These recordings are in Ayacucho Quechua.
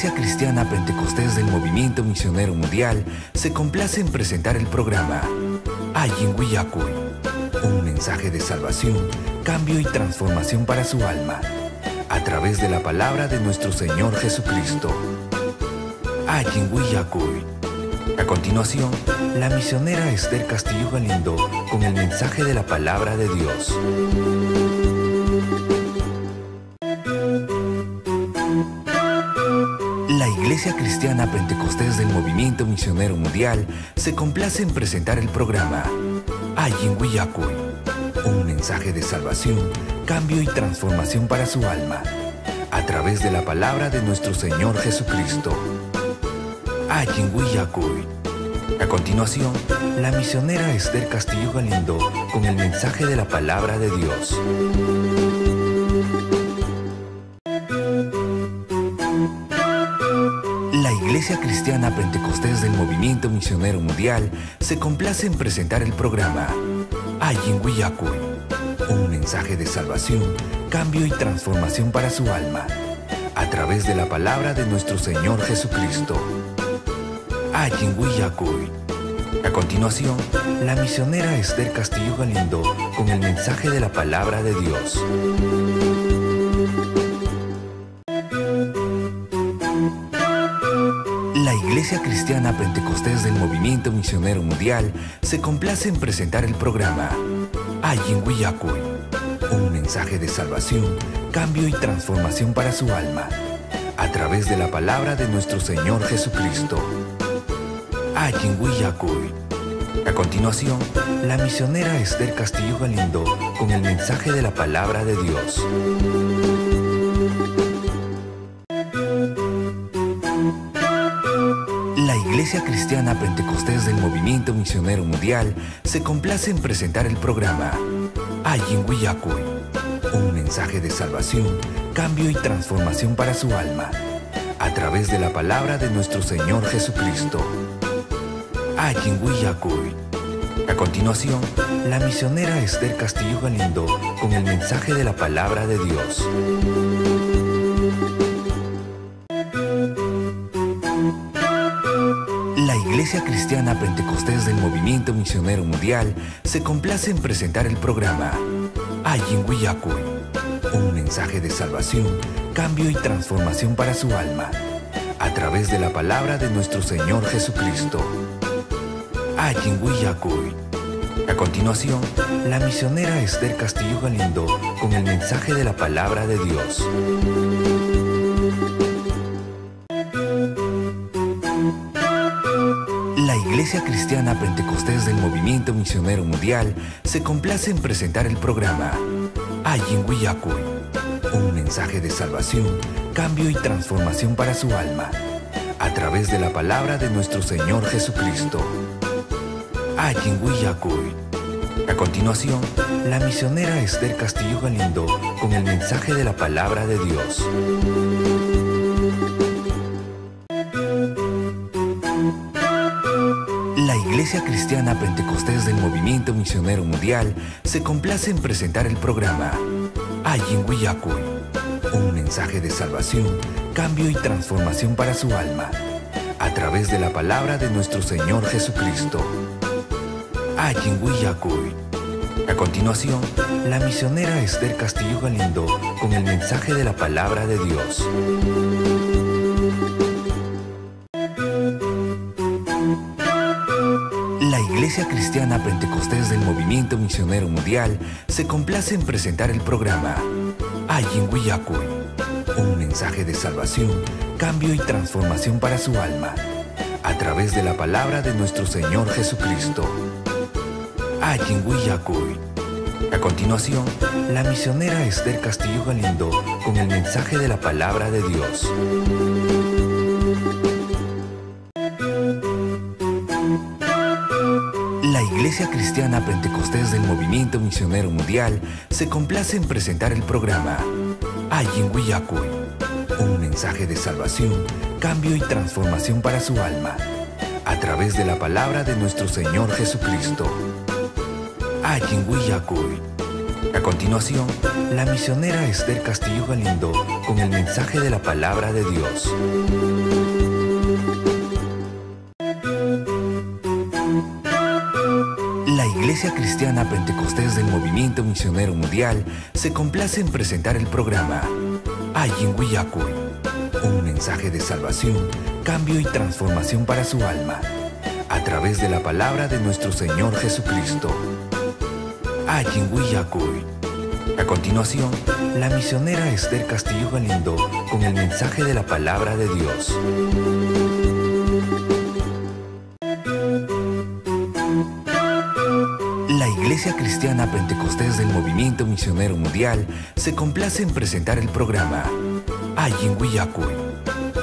Iglesia Cristiana Pentecostés del Movimiento Misionero Mundial se complace en presentar el programa Allin Willakuy, un mensaje de salvación, cambio y transformación para su alma, a través de la palabra de nuestro Señor Jesucristo. Allin Willakuy. A continuación, la misionera Esther Castillo Galindo con el mensaje de la palabra de Dios. La Iglesia Cristiana Pentecostés del Movimiento Misionero Mundial se complace en presentar el programa Allin Willakuy, un mensaje de salvación, cambio y transformación para su alma, a través de la palabra de nuestro Señor Jesucristo. Allin Willakuy. A continuación, la misionera Esther Castillo Galindo con el mensaje de la palabra de Dios. La Iglesia Cristiana Pentecostés del Movimiento Misionero Mundial se complace en presentar el programa Allin Willakuy, un mensaje de salvación, cambio y transformación para su alma, a través de la palabra de nuestro Señor Jesucristo. Allin Willakuy. A continuación, la misionera Esther Castillo Galindo con el mensaje de la palabra de Dios. La Iglesia Cristiana Pentecostés del Movimiento Misionero Mundial se complace en presentar el programa Allin Willakuy, un mensaje de salvación, cambio y transformación para su alma, a través de la palabra de nuestro Señor Jesucristo. Allin Willakuy. A continuación, la misionera Esther Castillo Galindo con el mensaje de la palabra de Dios. La Iglesia Cristiana Pentecostés del Movimiento Misionero Mundial se complace en presentar el programa Allin Willakuy, un mensaje de salvación, cambio y transformación para su alma, a través de la palabra de nuestro Señor Jesucristo. Allin Willakuy. A continuación, la misionera Esther Castillo Galindo con el mensaje de la palabra de Dios. La Iglesia Cristiana Pentecostés del Movimiento Misionero Mundial se complace en presentar el programa Allin Willakuy, un mensaje de salvación, cambio y transformación para su alma, a través de la palabra de nuestro Señor Jesucristo. Allin Willakuy. A continuación, la misionera Esther Castillo Galindo con el mensaje de la palabra de Dios. La Iglesia Cristiana Pentecostés del Movimiento Misionero Mundial se complace en presentar el programa Allin Willakuy, un mensaje de salvación, cambio y transformación para su alma, a través de la palabra de nuestro Señor Jesucristo. Allin Willakuy. A continuación, la misionera Esther Castillo Galindo con el mensaje de la palabra de Dios. La Iglesia Cristiana Pentecostés del Movimiento Misionero Mundial se complace en presentar el programa Allin Willakuy, un mensaje de salvación, cambio y transformación para su alma, a través de la palabra de nuestro Señor Jesucristo. Allin Willakuy. A continuación, la misionera Esther Castillo Galindo con el mensaje de la palabra de Dios. La Iglesia Cristiana Pentecostés del Movimiento Misionero Mundial se complace en presentar el programa Allin Willakuy, un mensaje de salvación, cambio y transformación para su alma, a través de la palabra de nuestro Señor Jesucristo. Allin Willakuy. A continuación, la misionera Esther Castillo Galindo con el mensaje de la palabra de Dios. La Iglesia Cristiana Pentecostés del Movimiento Misionero Mundial se complace en presentar el programa Allin Willakuy, un mensaje de salvación, cambio y transformación para su alma, a través de la palabra de nuestro Señor Jesucristo. Allin Willakuy. A continuación, la misionera Esther Castillo Galindo con el mensaje de la palabra de Dios. La Iglesia Cristiana Pentecostés del Movimiento Misionero Mundial se complace en presentar el programa Allin Willakuy, un mensaje de salvación, cambio y transformación para su alma, a través de la palabra de nuestro Señor Jesucristo. Allin Willakuy. A continuación, la misionera Esther Castillo Galindo con el mensaje de la palabra de Dios. La Iglesia Cristiana Pentecostés del Movimiento Misionero Mundial se complace en presentar el programa Allin Willakuy,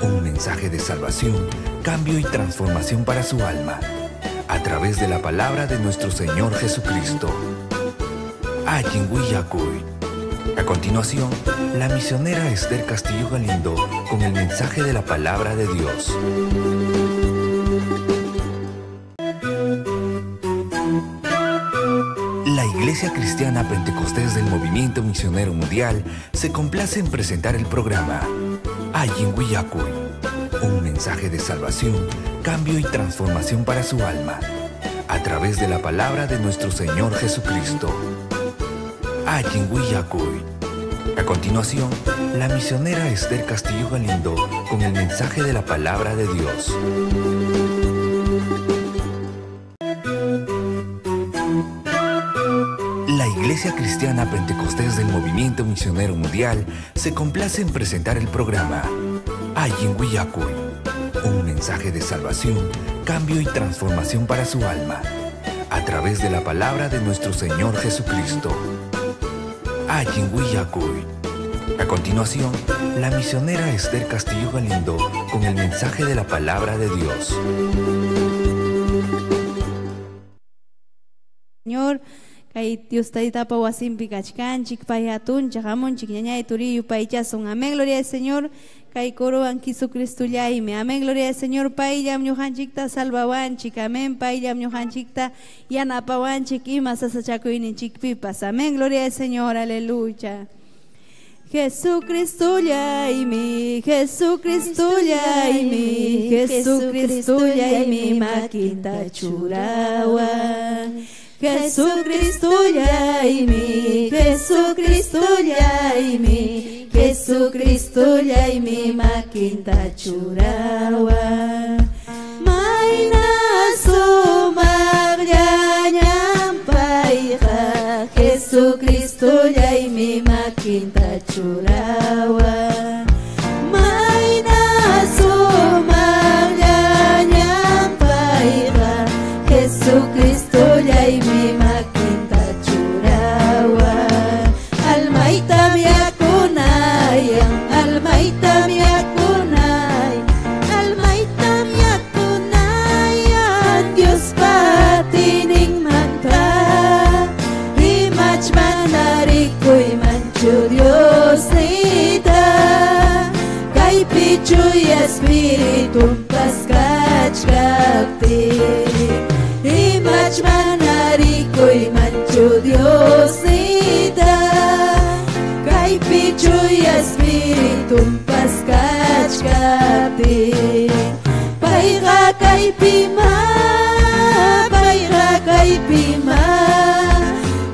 un mensaje de salvación, cambio y transformación para su alma, a través de la palabra de nuestro Señor Jesucristo. Allin Willakuy. A continuación, la misionera Esther Castillo Galindo con el mensaje de la palabra de Dios. La Iglesia Cristiana Pentecostés del Movimiento Misionero Mundial se complace en presentar el programa Allin Willakuy, un mensaje de salvación, cambio y transformación para su alma, a través de la palabra de nuestro Señor Jesucristo. Allin Willakuy. A continuación, la misionera Esther Castillo Galindo con el mensaje de la palabra de Dios. La Iglesia Cristiana Pentecostés del Movimiento Misionero Mundial se complace en presentar el programa Allin Willakuy, un mensaje de salvación, cambio y transformación para su alma, a través de la palabra de nuestro Señor Jesucristo. Allin Willakuy. A continuación, la misionera Esther Castillo Galindo con el mensaje de la palabra de Dios. Señor, kay Dios taytapa wasinpi kachkanchik, pay hatunchaq hamunchik ñañay turi yupaychasun. Amén, gloria al Señor. Kay corowan Jesucristollaymi. Amén, gloria al Señor. Payllam ñuqanchikta salvawanchik. Amén, payllam ñuqanchikta yanapawanchik ima sasachakuyninchikpipas. Amén, gloria al Señor. Aleluya. Jesucristollaymi, Jesucristollaymi, Jesucristollaymi makinta churawan. Jesucristollaymi, Jesucristollaymi, Jesucristollaymi makinta churawan. Mayna sumaqllañam payqa, Jesucristollaymi makinta churawan. Mayna sumaqllañam payqa, Jesucristollaymi makinta churawan. Almaytam yakunayan, almaytam yakunayan, almaytam yakunayan Diospa atiyninmanta. Imach mana rikuymanchu Diosniyta, kaypi chuya espiritunpas kachkaptin. Imach mana rikuymanchu Diosniyta, kaypi chuya espiritunpas kachkaptin. Payqa kaypima, payqa kaypima,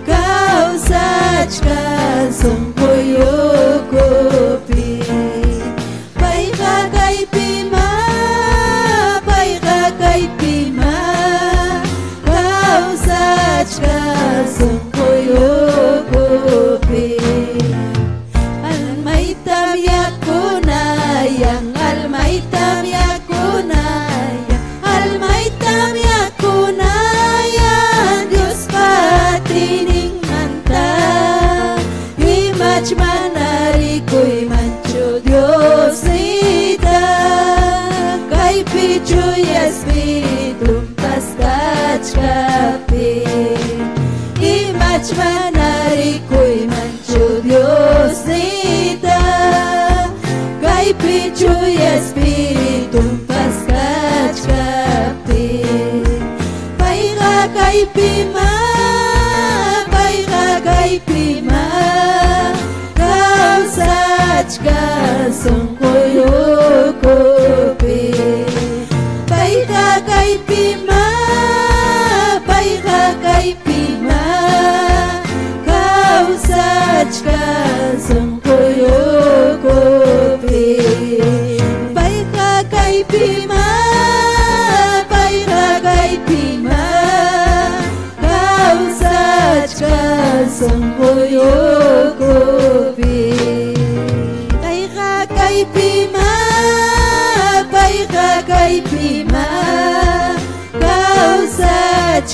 kawsachkan sunquy ukupi. Payqa kaypima, payqa kaypima, kawsachkan sunquy ukupi. Almaytam yakunayan, almaytam yakunayan, almaytam yakunayan Diospa atiyninmanta. Imach mana rikuymanchu Diosniyta, kaypi chuya espiritunpas kachkaptin. Imach mana rikuymanchu Diosniyta, kaypi chuya espiritunpas kachkaptin. Payqa kaypima, payqa kaypima, kawsachkan sunquyukupi. Payqa kaypima, payqa kaypima, kawsachkan sunquyukupi. Payqa kaypima, payqa kaypima, kawsachkan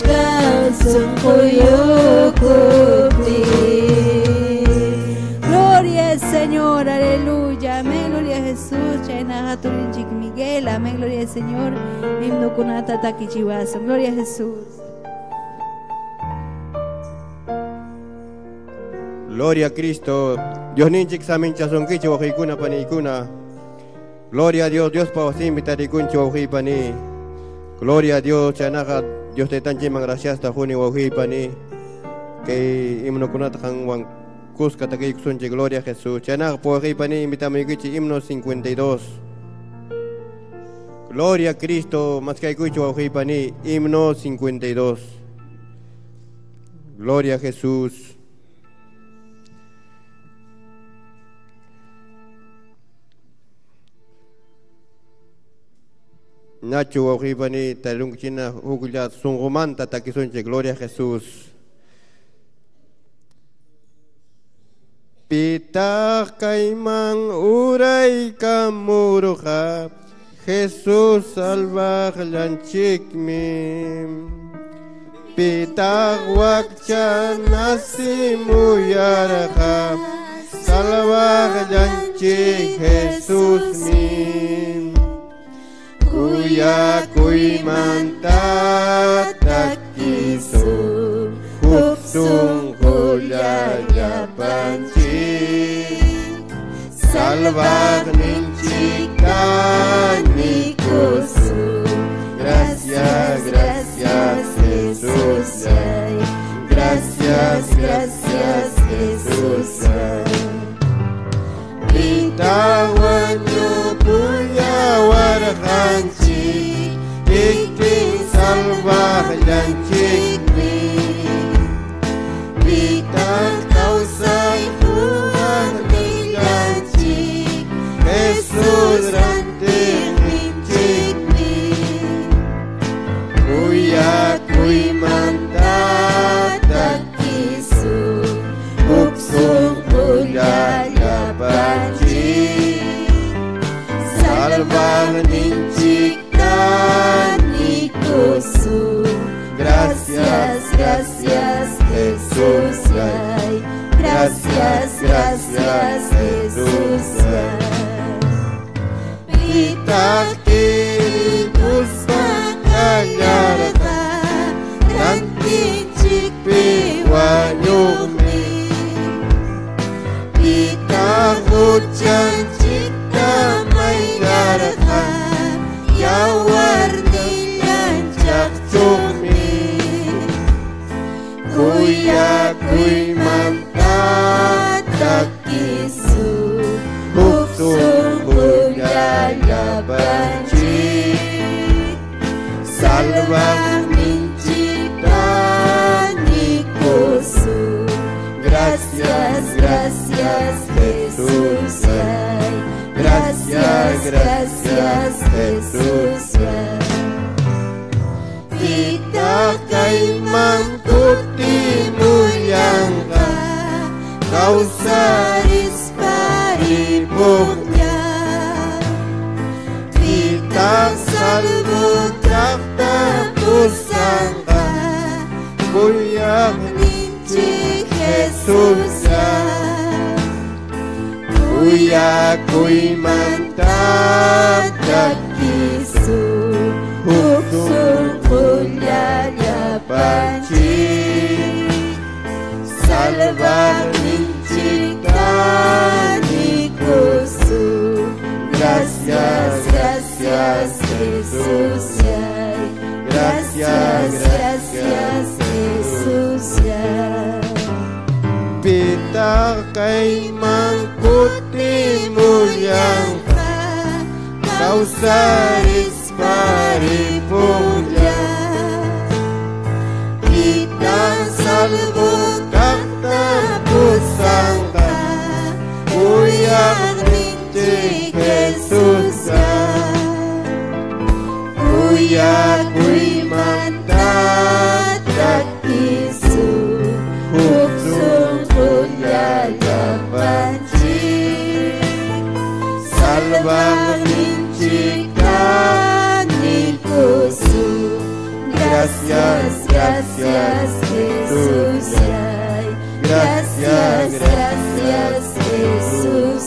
sunquyukupi. Gloria al Señor, aleluya, amén, gloria a Jesús. Chayna haturinchik Miguel, amén, gloria al Señor. Himno kunata takichiwasun, gloria a Jesús. Gloria a Cristo. Dios ninchik saminchasunkichik wawqiykuna paniykuna. Gloria a Dios, Dios pa wasinpi tarikunchik wawqiypani. Gloria a Dios, chaynaqa Dios taytanchikman graciasta quni wawqiypani. Kay himnokunata qanwan kuska takiykusunchik, gloria a Jesús. Chaynaqa wawqiypani invitamuykichik himno 52. Gloria a Cristo, maskaykuychik wawqiypani, himno 52. Gloria a Jesús. Nacho wawqiypani tarunkichina huklla sunqumanta takisunchik, gloria a Jesús. Pitaq kayman uraykamurqa, Jesús salvaqllanchikmi. Pitaq wakcha nasimuyarqa, salvaqllanchik Jesusmi. Kuyakuymanta takisun, huk sunqulla llapanchik. Salvaqninchik kanikusun. Gracias, gracias Jesús. Gracias, gracias Jesús. Pitaq wañupullawarqanchik, kikin salvaqllanchikmi. Pitaq kawsay huwaqnillanchik, Jesús rantiqninchikmi. Kuyakuymanta takisun, huk sunqulla llapanchik. Salvaqninchik kanikusun. Gracias, gracias Jesús. Gracias, gracias Jesús. Pitaq kirikuspa kallarqa, rantinchikpi wañuqmi. Pitaq huchanchikta mayllarqa, yawarnillan chaqchuqmi. Kuyakuymanta takisun, huk sunqulla llapanchik. Salvaqninchik kanikusun. Gracias, gracias Jesús. Gracias, gracias Jesús. Pitaq kayman kutimullanqa, kawsarispa ripuqña. Pitaq salvo kaqta pusanqa, kuyaqninchik Jesuslla. Kuyakuymanta takisun, huk sunqulla llapanchik. Salvaqninchik kanikusun. Gracias, gracias Jesús. Gracias, gracias Jesús. Pitaq kayman kutimullanqa, kawsarispa ripuqlla. Pitaq salvo kaqta Gracias, gracias Jesús. Gracias, gracias Jesús.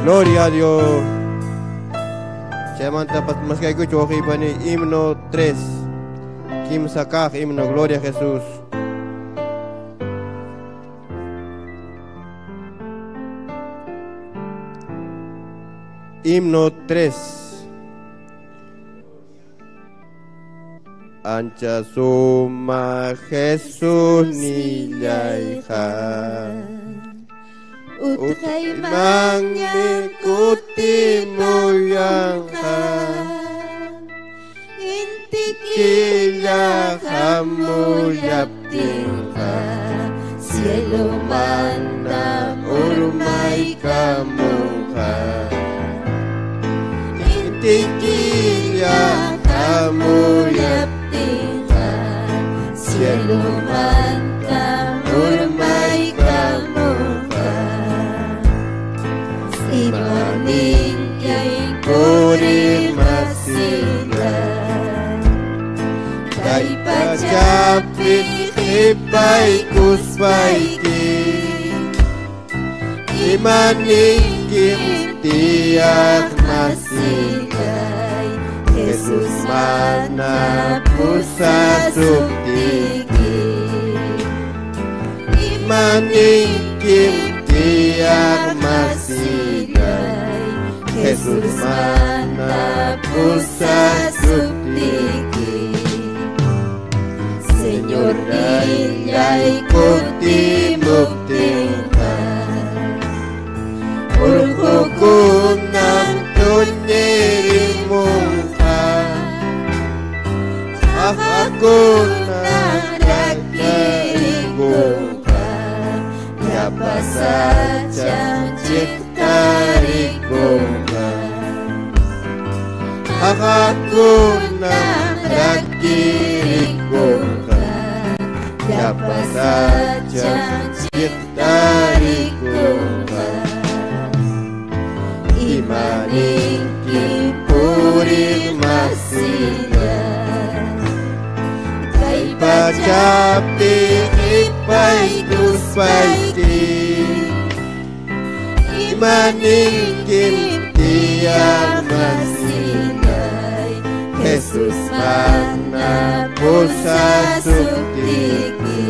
Gloria a Dios. Chaymanta maskaykuchu wawqiypani himno 3. Kimsa kaq himno, gloria a Jesús. Himno 3. Ancha suma Jesús nillayqa utqaymanmi kutimuyanqa Inti killa hamullaptinqa cielo mana urmaykamunqa inti killa hamullaptinqa cielo manta urmaykamunqa imaninki purimasillay kay pachapi qhipaykuspayki imaninkim tiyaq masillay Jesús mana pusasuptiki imaninkim tiyaq masillay Jesús mana pusasuptiki Señor nillay kutimuptinqa urqukunam tuñirimunqa aqakunam rakirikunqa llapa sacham chiqtarikunqa aqakunam rakirikunqa llapa sacham chiqtarikunqa imaninki purimasillay kay pachapi qhipaykuspayki imaninkim tiyaq masillay Jesús mana pusasuptiki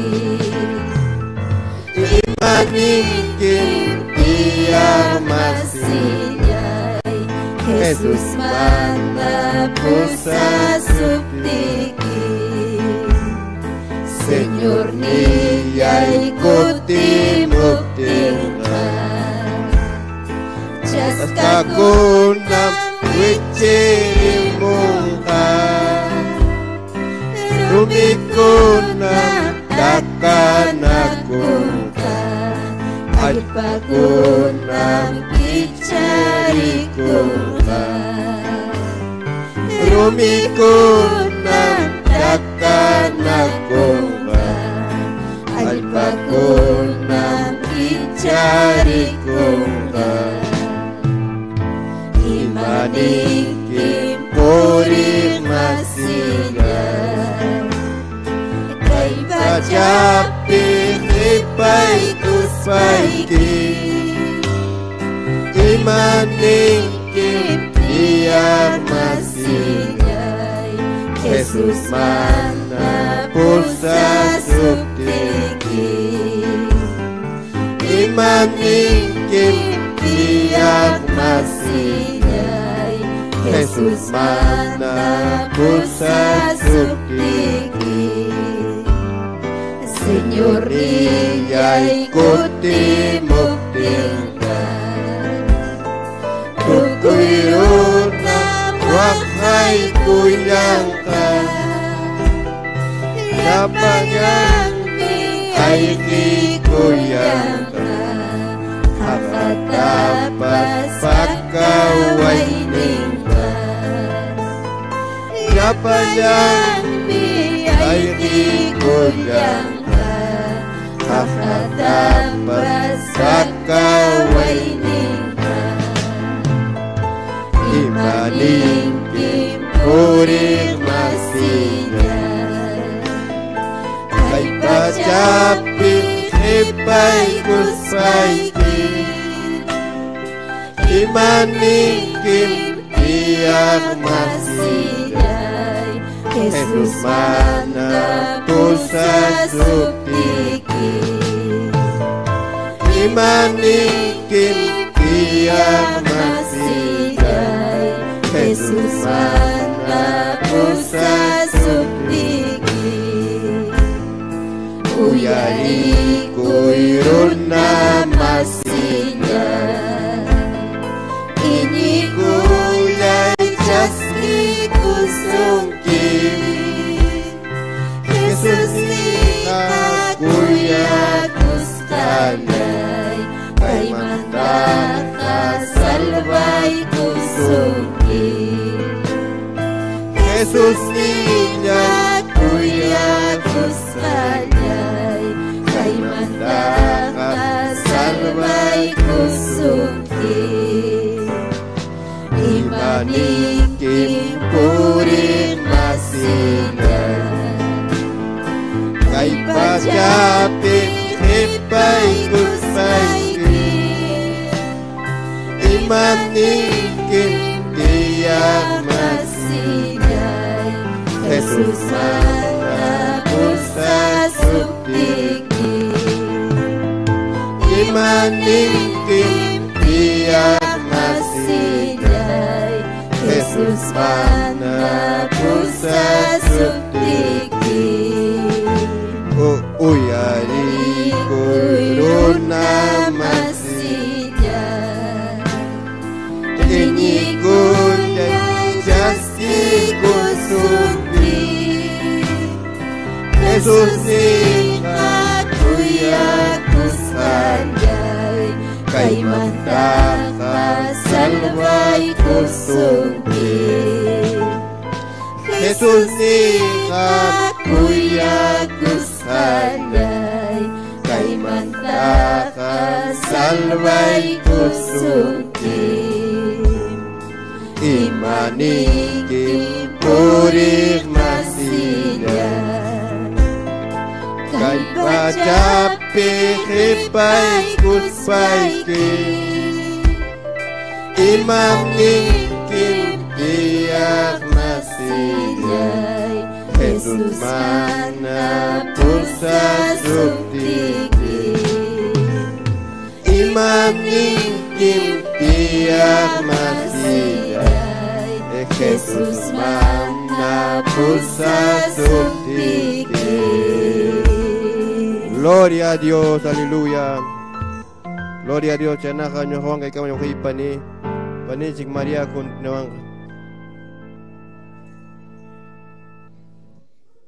imaninkim tiyaq masillay Jesús mana pusasuptiki Señor nillay kutimuptinqa chaskakunam chaskakunam wichirimunqa rumikunam takanakunqa allpakunam kicharikunqa rumikunam takanakunqa allpakunam kicharikunqa imaninkim purimasillay kay pachapi qhipaykuspayki imaninkim tiyaq masillay Jesús mana pusasuptiki imaninkim tiyaq masillay Jesús mana pusasuptiki Señor nillay kutimuptinqa tukuy runa waqaykullanqa llapallanmi ayqikuyanqa qaqatapas pakawayninqa llapallanmi ayqikuyanqa qaqatapas pakawayninqa imaninkim purimasillay qhipaykuspayki imaninkim tiyaq masillay Jesus mana pusasuptiki imaninkim tiyaq masillay Jesus mana pusasuptiki uyarikuy runa masillay iñikullay chaskikusunki Jesusniqa kuyakusqallay paymantaqa salvaykusunki Jesusnilla kuyakusqallay paymantaqa salvaykusunki imaninkim puriq masillay kay pachapi qhipaykuspayki imaninkim tiyaq masillay Jesus mana pusasuptiki imaninkim tiyaq masillay Jesus mana pusasuptiki uyarikuy runa masillay iñikullay chaskikusunki Jesusniqa kuyakusqallay kaymantaqa salvaykusunki Jesusniqa kuyakusqallay kaymantaqa salvaykusunki imaninkim puriq masillay kay pachapi qhipaykuspayki imaninkim tiyaq masillay Jesus mana pusasuptiki imaninkim tiyaq masillay Jesus mana pusasuptiki. Gloria a Dios, aleluya. Gloria a Dios, chanaja ñojuanqa kama ñuqipani panichik María continuanqa.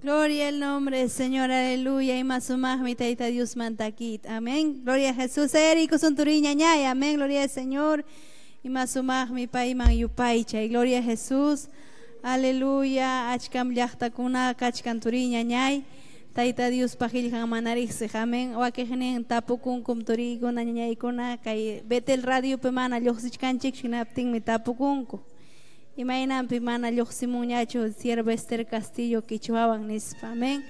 Gloria al nombre del Señor, aleluya. Y más mi taita Dios mantakit. Amén. Gloria a Jesús. Erico sonturiña ñay. Amén. Gloria al Señor. Y más mi paiman yupaycha. Y gloria a Jesús. Aleluya. Achkam llaqtakuna kachkan turiña ñay. Taita Dios pajiljan manarixi. Amén. Wakejnen tapukunkum turikuna ñañaykuna kay Betel Radio pe mana lluqsichkanchik shinaptinmi tapukunku. Imaynanpi mana lluqsimunñachu sierva Esther Castillo quichuawan nispa. Amén.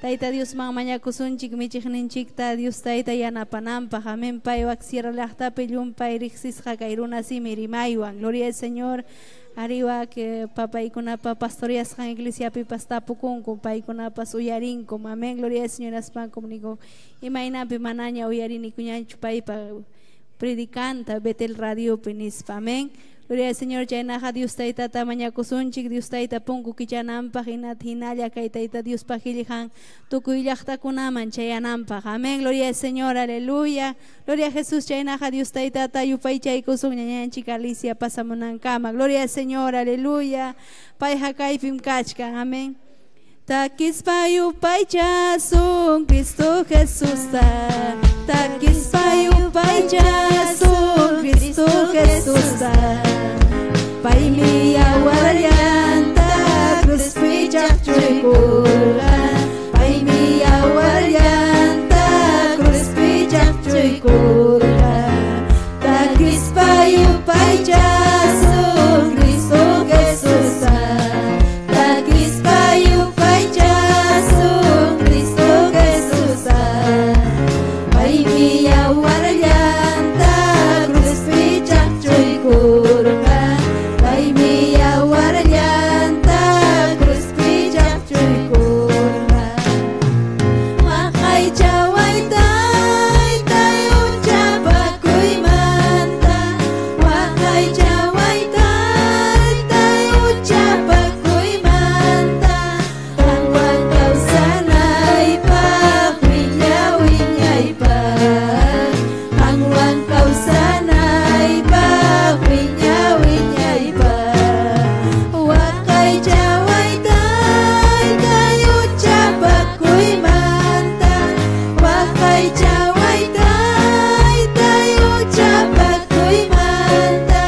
Taita Dios man mañakusunchik michiqninchikta Dios tayta yanapananpaq. Amén. Paywak sierra llaqtapi llumpay riqsisqa kay runa simi rimaywan. Gloria al Señor. Arriba que papaykunapa pastoriasqan iglesiapipas tapukunku paykunapas uyarinkum. Amén. Gloria al Señor aspankum niku imaynanpi manaña uyarinikuñanchu paypa predicanta Betel Radiopi nispa. Amén. Gloria al Señor, chaynaqa Dios taytata mañakusunchik, Dios tayta punku kichananpaq, hinalla kay tayta Dios paqillijan tukuy llaqtakunaman chayananpaq. Amén. Gloria al Señor, aleluya. Gloria a Jesús, chaynaqa Dios taytata yupaychaykusun ñañanchik Alicia pasamunankama. Gloria al Señor, aleluya. Payqa kaypim kachkan. Amén. Takispa yupaychasun Cristo Jesusta. Takispa yupaychasun Cristo Jesusta. Paymi yawarllanta cruzpi chaqchuykurqa. Paymi yawarllanta cruzpi chaqchuykurqa. Takispa yupaychasun Cristo Jesusta. Takispa yupaychasun Cristo Jesusta. Paymi yawarllanta cruzpi chaqchuykurqa. Paymi yawarllanta cruzpi chaqchuykurqa. Waqaychaway taytay huchapakuymanta. Waqaychaway taytay huchapakuymanta. Qanwan kawsanaypaq wiña wiñaypaq. Qanwan kawsanaypaq wiña wiñaypaq. Waqaychaway taytay huchapakuymanta. Waqaychaway taytay huchapakuymanta.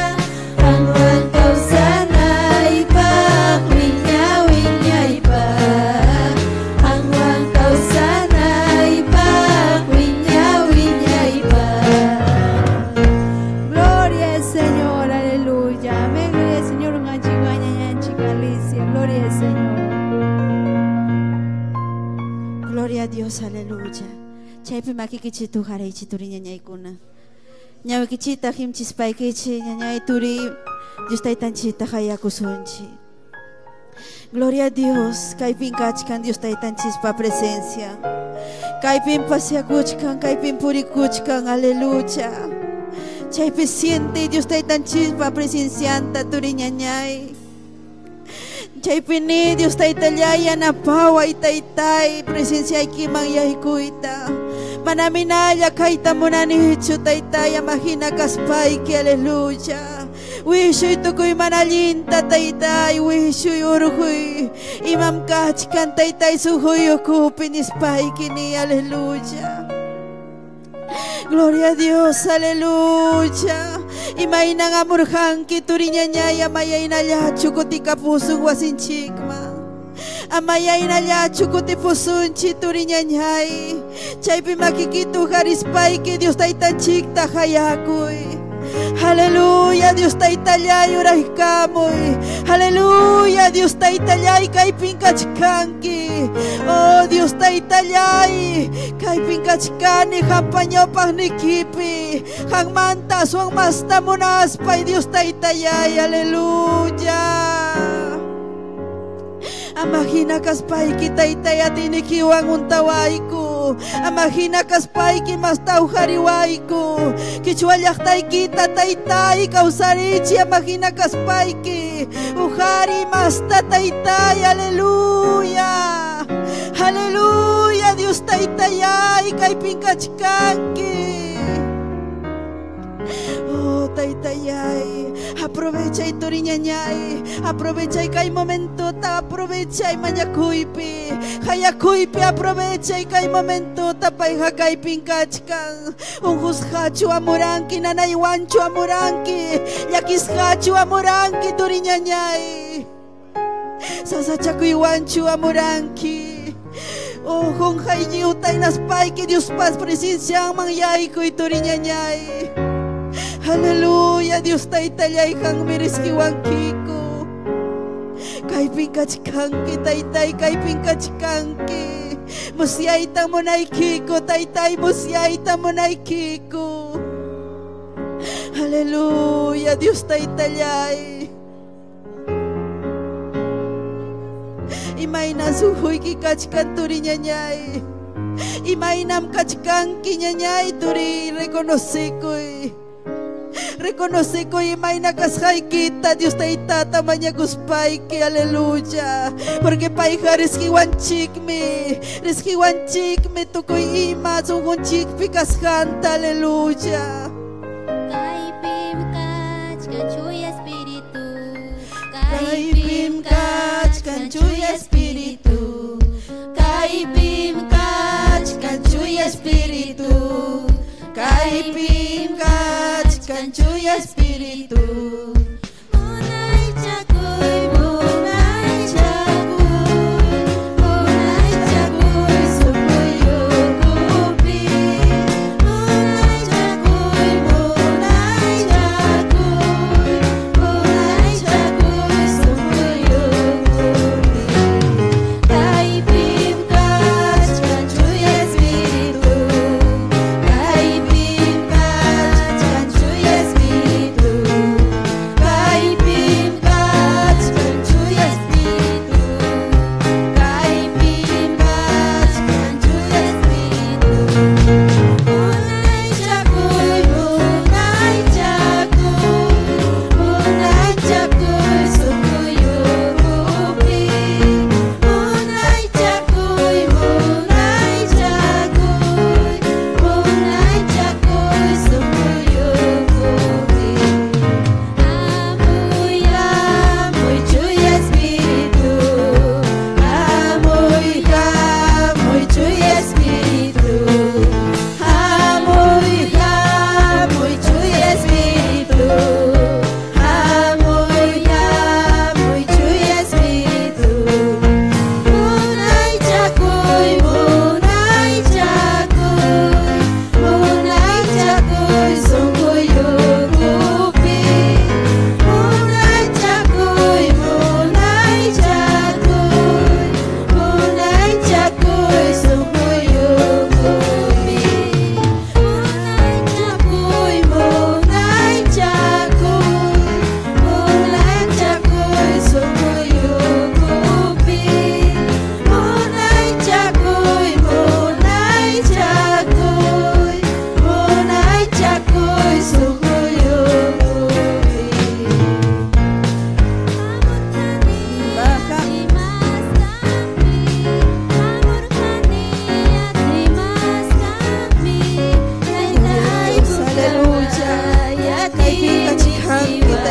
Qanwan kawsanaypaq wiña wiñaypaq. Qanwan kawsanaypaq wiña wiñaypaq. Gloria al Señor, aleluya. Amén, gloria al Señor, Alicia. Gloria al Señor. Gloria a Dios, aleluya. Chaypi makikichitu haraychituri ñañaykuna. Ñawikichita himchispaykichi ñañay turi Dios taytanchita hayakusunchi. Gloria a Dios, kaypin kachkan Dios taytanchispa presencia. Kaypin paseakuchkan, kaypin purikuchkan, aleluya. Chaypi siente Dios taytanchispa presencianta turi ñañay. Chaypi ni Dios taytallay yanapaway taytay presenciaykiman yaykuyta. Manaminalla kayta munanichu taytay amahina kaspayki, aleluya. Wishuy tukuy manallinta taytay, wishuy urquy imam kachkan taytay sujuy ukupi nispayki ni, aleluya. Gloria a Dios, aleluya. Imaynan amurjanki turiñañay amayaynallachu kutikapusun wasinchikman. Amayaynallachu kutipusunchi turiñañay. Chaypi makikitu harispayki Dios taytanchikta hayakuy. Aleluya, Dios taytallay uraykamuy. Aleluya, Dios taytallay kaypin kachkanki. Oh Dios taytallay kaypin kachkani hampañawpaqnikipi. Qanmanta aswan masta munaspay Dios taytallay, aleluya. Amahina kaspayki taytay atinikiwan untawayku. Amahina kaspayki masta uqariwayku. Kichwa llaqtaykita taytay kawsarichi amahina kaspayki. Uqari masta taytay, aleluya. Aleluya, Dios taytayay kaypin kachkanki. Oh, taytayay, aprovechay turiñañay, aprovechay kay momentota, aprovechay mañakuypi, hayakuypi, aprovechay kay momentota, payqa kaypin kachkan. Unqusqachu amuranki, nanaywanchu amuranki, llakisqachu amuranki turiñañay. Sasachakuywanchu amuranki. Oh, qunqaylliwta hinaspayki Diospas presencianman yaykuy turiñañay. Aleluya, Dios taytallay qanmi risqiwankiku. Kaypin kachkanki taytay, kaypin kachkanki. Musyayta munaykiku taytay, musyayta munaykiku. Aleluya, Dios taytallay. Imayna sunquyki kachkan turiñañay. Imaynam kachkanki ñañay turi, reconocekuy. Reconocekuy imayna kasqaykita Dios taytata mañakuspayki, aleluya. Porque payqa risqiwanchikmi, risqiwanchikmi tukuy ima sunqunchikpi kasqanta, aleluya. Kaypim kachkan chuya espíritu. Kaypim kachkan chuya espíritu. Kaypim kachkan chuya espíritu. Kaypim kachkan chuya espíritu. Munaychakuy, munaychakuy, munaychakuy sunquyukupi. Munaychakuy, munaychakuy, munaychakuy sunquyukupi. Kaypim kachkan chuya espíritu. Kaypim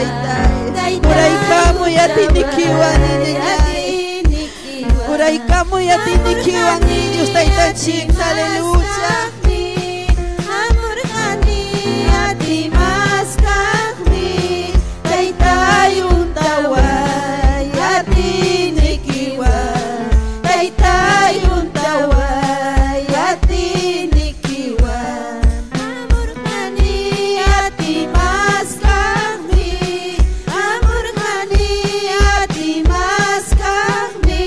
Taytay. Uraykamuy atinikiwan ñañay. Uraykamuy atinikiwan Dios Taytanchik, aleluya. Hamurqani atimaskaqmi Taytay untaway atinikiwan Taytay untaway atinikiwan Hamurqani atimaskaqmi Hamurqani atimaskaqmi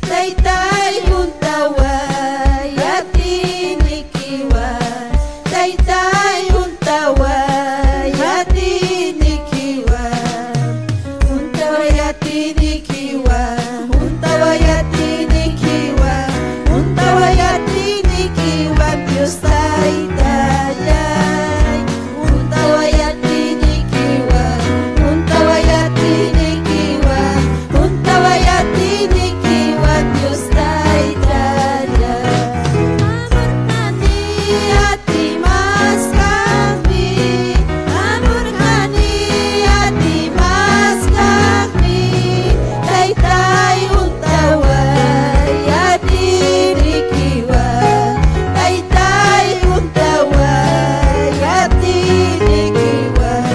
Taytay untaway atinikiwan Taytay untaway atinikiwan Untaway atinikiwan Untaway atinikiwan Untaway atinikiwan Dios Taytallay Untaway atinikiwan Untaway atinikiwan Untaway atinikiwan Dios Taytallay Hamurqani atimaskaqmi Hamurqani atimaskaqmi Taytay untaway atinikiwan Taytay untaway atinikiwan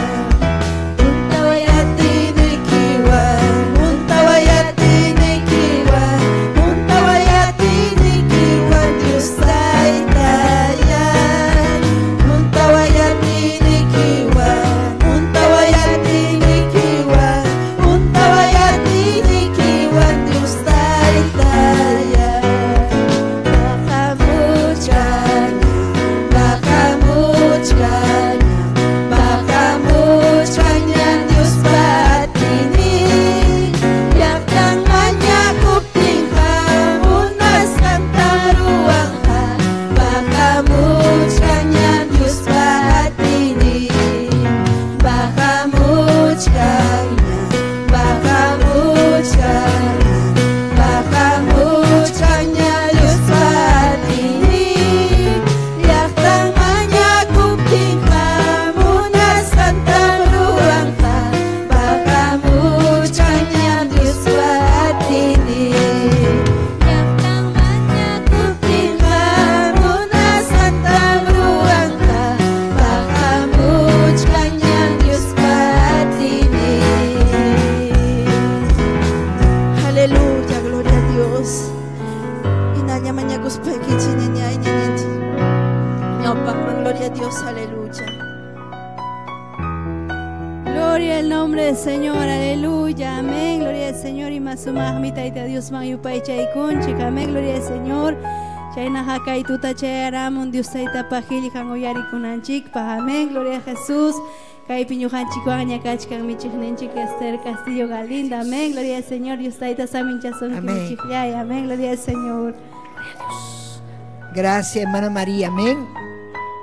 Untaway atinikiwan Untaway atinikiwan Untaway atinikiwan Dios Taytallay Untaway atinikiwan Untaway atinikiwan Untaway atinikiwan Dios Taytallay Bakamuchkana Bakamuchkana Bakamuchkana Dios patini Llaqtan mañakuptinqa munasqanta ruwanqa Bakamuchkana Dios patini Bakamuchkana Bakamuchkana Bakamuchkana Dios patini Llaqtan mañakuptinqa munasqanta ruwanqa Bakamuchkana Dios patini Llaqtan mañakuptinqa munasqanta ruwanqa Bakamuchkana Dios patini. Aleluya, gloria a Dios. Inaña mañakuspaykichik ñañay ñañanchik. Ñawpaqman, gloria a Dios, aleluya. Gloria al nombre del Señor, aleluya, amén. Gloria al Señor y masumaqmi Tayta Diosman yupaychaykunchik, amén. Gloria al Señor. Chayna hakay tuta chayaramun Dios Tayta paqillqan uyarikunanchikpaq, amén. Gloria a Jesús. Kaypi ñuqanchikwan ñakachkan michiqninchik Esther Castillo Galinda, amén. Gloria al Señor. Dios Tayta saminchasunki Amén. michiqllay, amén. Gloria al Señor. Gracias, hermana María, amén.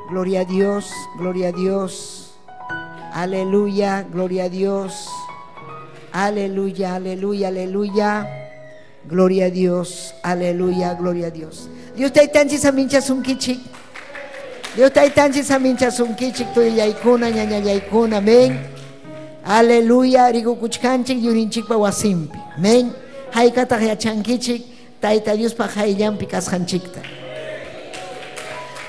Gloria a Dios, gloria a Dios. Aleluya, gloria a Dios. Aleluya, aleluya, aleluya. Gloria a Dios, aleluya, gloria a Dios. Dios taytanchik saminchasunkichik. Dios taytanchik saminchasunkichik tuyaykuna ñañallaykuna, amén. Aleluya, rikukuchkanchik yurinchikpa wasimpi. Amén. Haykataq yachankichik Tayta Diospa hayllanpi kasqanchikta.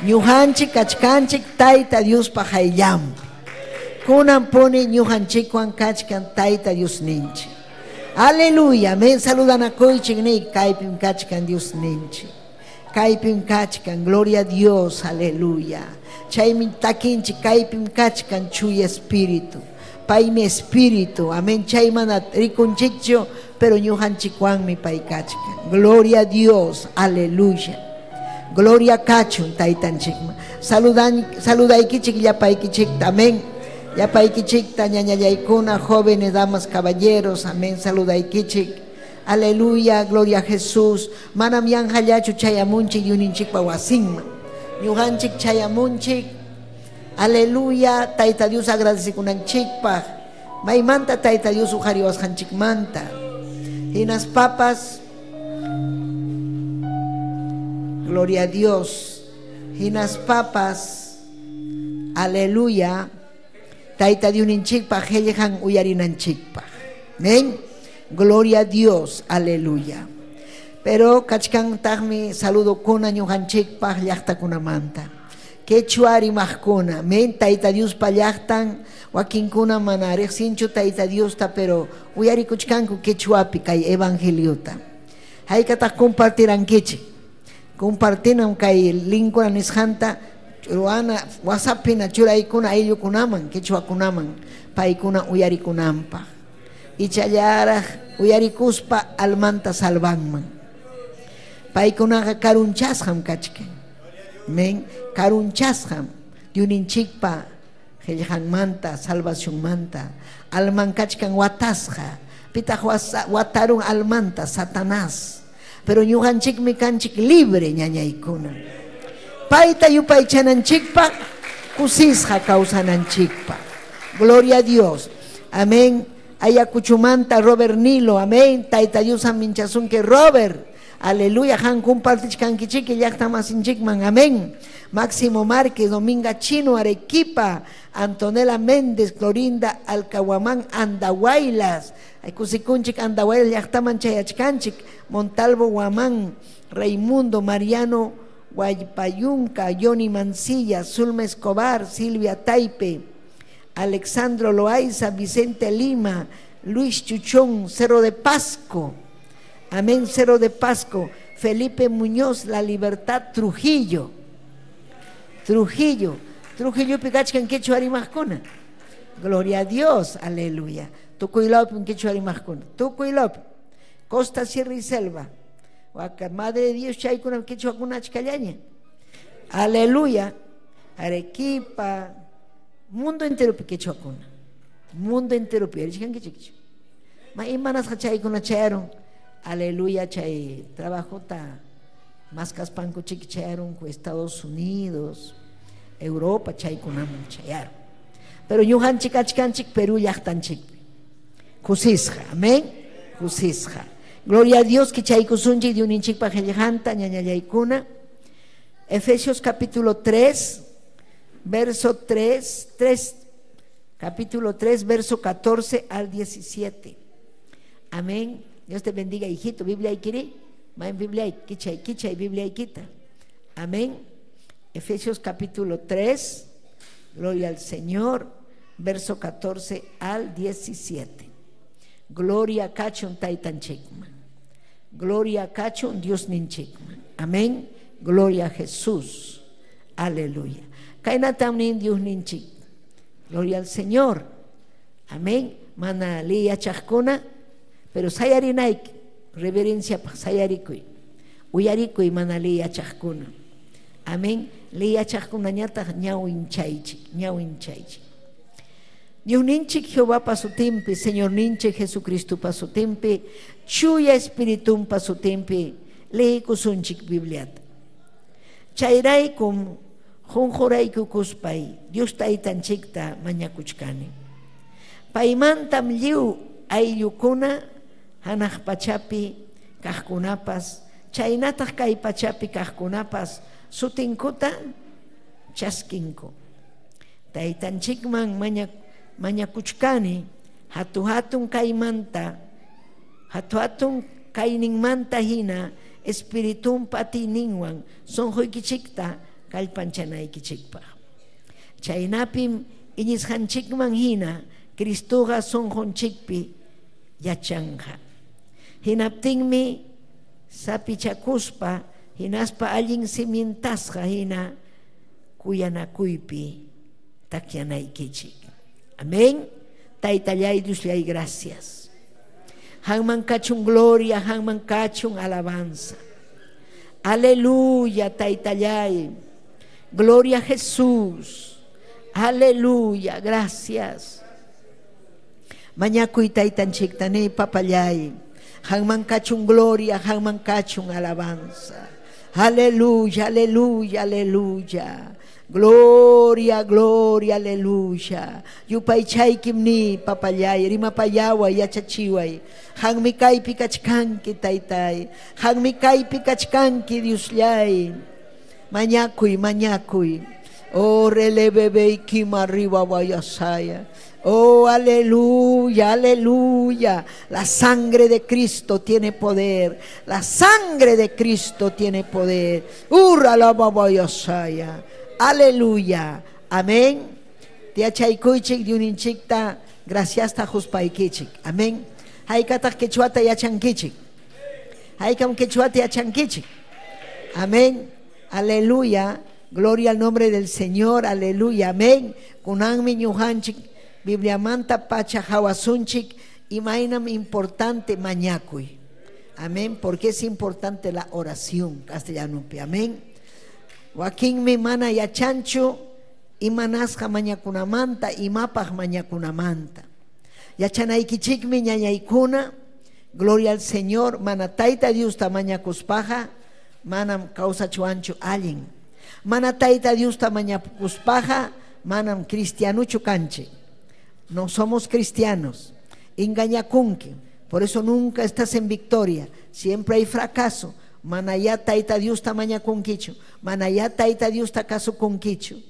Ñuqanchik kachkanchik Tayta Diospa hayllanpi. Kunan puni ñuqanchikwan kachkan Tayta Diosninchik. Aleluya, amén. Saludanakuychik ni kaypim kachkan Diosninchik. Kaypim kachkan, gloria a Dios, aleluya. Chaymi takinchik kaypim kachkan chuya espíritu. Paymi espíritu, amén. Chaymana rikunchikchu, pero ñuqanchikwanmi pay kachkan. Gloria a Dios, aleluya. Gloria kachun taytanchikman. Saludan, saludaykichik llapaykichikta, amén. Llapaykichikta ñañallaykuna, jóvenes, damas, caballeros, amén. Saludaykichik. Aleluya, gloria a Jesús. Manam yanqallachu chayamunchik yuninchikpa wasinman. Ñuqanchik chayamunchik. Aleluya, Tayta Dios agradecikunanchikpaq. Maymanta Tayta Dios uqariwasqanchikmanta. Hinaspapas, gloria a Dios. Hinaspapas, aleluya. Tayta Diosninchikpaq qillqan uyarinanchikpaq. Amén. Gloria a Dios, aleluya. Pero kachkantaqmi saludokuna ñuqanchikpaq llaqtakunamanta. Quechua rimaqkuna, amén. Tayta Diospa llaqtan, wakinkuna mana riqsinchu Tayta Diosta, pero uyarikuchkanku quechuapi kay evangeliota. Haykataq compartirankichik. Compartinam kay linkuna nisqanta ruwana WhatsAppina churaykuna ayllukunaman, quechuakunaman, paykuna uyarikunanpaq. Ichallaraq uyarikuspa almanta salvanman. Paykunaqa karunchasqam kachkan. Amén. Karunchasqam Diosninchikpa qillqanmanta, salvacionmanta, alman kachkan watasqa. Pitaq watarun almanta Satanás. Pero ñuqanchikmi kanchik libre ñañaykuna. Payta yupaychananchikpaq, kusisqa kawsananchikpaq. Gloria a Dios. Amén. Ayacuchumanta Robert Nilo. Amén. Tayta Dios aminchasunki Robert. Aleluya. Han compartichkankichiki llaqta masinchikman. Amén. Máximo Márquez, Dominga Chino, Arequipa, Antonella Méndez, Clorinda Alcahuamán, Andahuaylas, Kusikunchik, Andahuaylas, llaqtaman chayachkanchik, Montalvo Guamán, Raimundo, Mariano Guaypayunca, Johnny Mancilla, Zulma Escobar, Silvia Taipe, Alexandro Loaiza, Vicente Lima, Luis Chuchón, Cerro de Pasco, amén, Cerro de Pasco, Felipe Muñoz, La Libertad, Trujillo. Trujillo, Trujillo pikachkan quechua rimaqkuna. Gloria a Dios, aleluya. Tukuylawpi quechua rimaqkuna. Tukuylawpi. Costa, Sierra y Selva. Waka, Madre de Dios, chaykuna quechuakuna achkallaña. Aleluya. Arequipa, mundo entero quechuakuna. Mundo entero pi. Ma imanasqa chaykuna chayarun. Aleluya, chay trabajota. Más kaspanku chiki chayarunku Estados Unidos, Europa chaykunaman chayaron. Pero ñuqanchik achkanchik Perú llaqtanchikpi. Kusisqa, amén. Kusisqa. Gloria a Dios que chaykusunchik Diosninchikpa qillqanta ñañallaykuna. Efesios capítulo 3, verso 3, 3, capítulo 3, verso 14 al 17. Amén. Dios te bendiga, hijito. Biblia ikiri. Maen Biblia kichay kichay Biblia ikita. Amén. Efesios capítulo 3, gloria al Señor, verso 14 al 17. Gloria kachun taytanchikman. Gloria kachun Dios ninchikman. Amén. Gloria a Jesús. Aleluya. Kaynatam nin Dios ninchik. Gloria al Señor. Amén. Mana liyachaqkuna, pero sayarinayki. Reverencia sayarikuy. Uyarikuy mana liyachaqkuna. Amén. Liyachaqkunañataq ñawinchaychik, ñawinchaychik. Diosninchik Jehová sutinpi, Señorninchik Jesucristo sutinpi, Chuya Espiritumpa sutinpi, liykusunchik Bibliata. Chayraykum qunquraykukuspay Dios taytanchikta mañakuchkani. Paymantam lliw ayllukuna hanaq pachapi kaqkunapas, chaynataq kay pachapi kaqkunapas sutinkuta chaskinku. Taytanchikman mañakuchkani hatu hatun kaymanta, hatu hatun kayninmanta hina espiritumpa atiyninwan sunquykichikta kallpanchanaykichikpaq. Chaynapim iñisqanchikman hina Cristoqa sunqunchikpi yachanqa. Hinaptinmi sapichakuspa hinaspa allin cimientasqa hina kuyanakuypi takyanaykichik. Amén. Taytallay Diosllay, gracias. Hanman kachun gloria, hanman kachun alabanza. Aleluya, taytallay. Gloria a Jesús. Aleluya, gracias. Mañakuy taytanchiktani papallay. Hanman kachun gloria, hanman kachun alabanza. Aleluya, aleluya, aleluya. Gloria, gloria, aleluya. Yupaychaykim ni papallay, rimapayawa yachachiway. Hanmi kaypi kachkanki taytay. Hanmi kaypi kachkanki Diosllay. Mañakuy, mañakuy. Oh, relebebe arriba vayasaya. Oh, aleluya, aleluya. La sangre de Cristo tiene poder. La sangre de Cristo tiene poder. Urra la babayasaya. Aleluya. Amén. Tiachaykuychik diuninchikta gracias ta huspaykichik. Amén. Haykataq quechuata yachankichik. Haykam quechuata yachankichik. Amén. Aleluya. Gloria al nombre del Señor. Aleluya. Amén. Kunanmi ñuqanchik Bibliamanta pacha hawasunchik imaynam importante mañakuy. Amén. Porque es importante la oración castellano. Amén. Wakinmi mana yachanchu imanasqa mañakunamanta imapaq mañakunamanta. Yachanaykichikmi ñañaykuna. Gloria al Señor. Mana tayta Diosta mañakuspaqa manam kawsachuanchu allin. Mana tayta Diosta mañakuspaqa manam cristianuchu kanchik. No somos cristianos. Engañakunki. Por eso nunca estás en victoria. Siempre hay fracaso. Manayá tayta Diosta mañakunkichu. Manayá tayta Diosta kasukunkichu.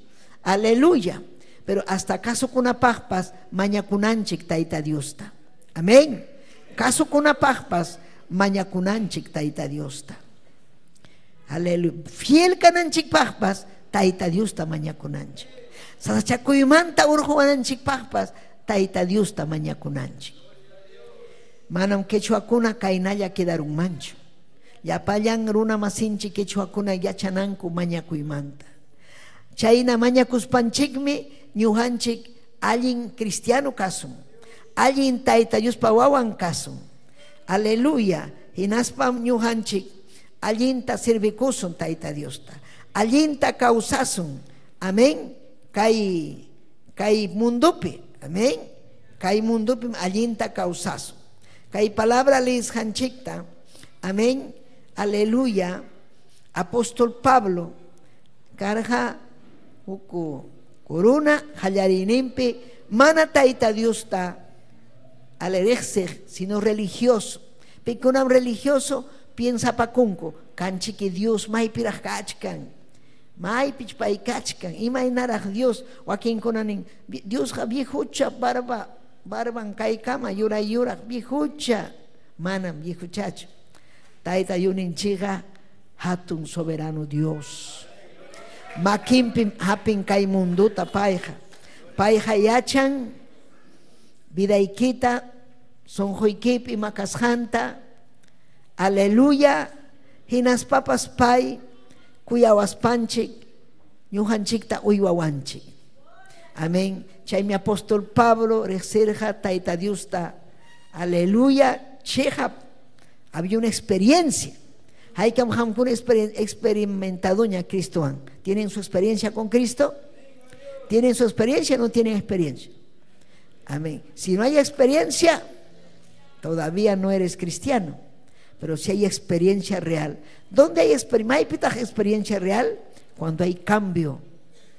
Aleluya. Pero hasta kasukunapaqpas mañakunanchik tayta Diosta. Amén. Kasukunapaqpas mañakunanchik tayta Diosta. Aleluya. Fiel kananchikpaqpas tayta Diosta mañakunanchik. Sasachakuymanta urquwananchikpaqpas tayta Diosta mañakunanchik. Manam quechuakuna kaynalla quedarunmanchu. Llapallan runa masinchik quechuakuna yachananku mañakuymanta. Chayna mañakuspanchikmi ñuqanchik allin cristiano kasun. Allin tayta Diospa wawan kasun. Aleluya. Hinaspam ñuqanchik allinta servikusun tayta Diosta. Allinta kawsasun. Amén. Kay mundupi. Amén. Kay mundupi allinta kawsasun. Kay palabra leisqanchikta. Amén. Aleluya. Apóstol Pablo karqa huku kuruna qallariyninpi mana tayta Diosta aleriqsiq sino religioso. Pikunam religioso piensa pakunku kanchiki Dios maypiraq kachkan. Maypich pay kachkan. Imaynaraq Dios wakinkuna nin Diosqa viejucha barba barban kaykama yuray yuraq viejucha. Manam viejuchachu. Tayta Diosninchikqa hatun soberano Dios. Makinpim hapin kay munduta payqa. Payqa yachan vidaykita sunquykipi ima kasqanta. Aleluya. Hinaspapas pay kuyawaspanchik ñuqanchikta uywawanchik. Amén. Chaymi apóstol Pablo riqsirqa tayta Diosta. Aleluya. Chihap. Había una experiencia. Haykam hamkuna experimentadoña Cristowan. ¿Tienen su experiencia con Cristo? ¿Tienen su experiencia o no tienen experiencia? Amén. Si no hay experiencia, todavía no eres cristiano. Pero si hay experiencia real. ¿Dónde hay experiencia real? Cuando hay cambio,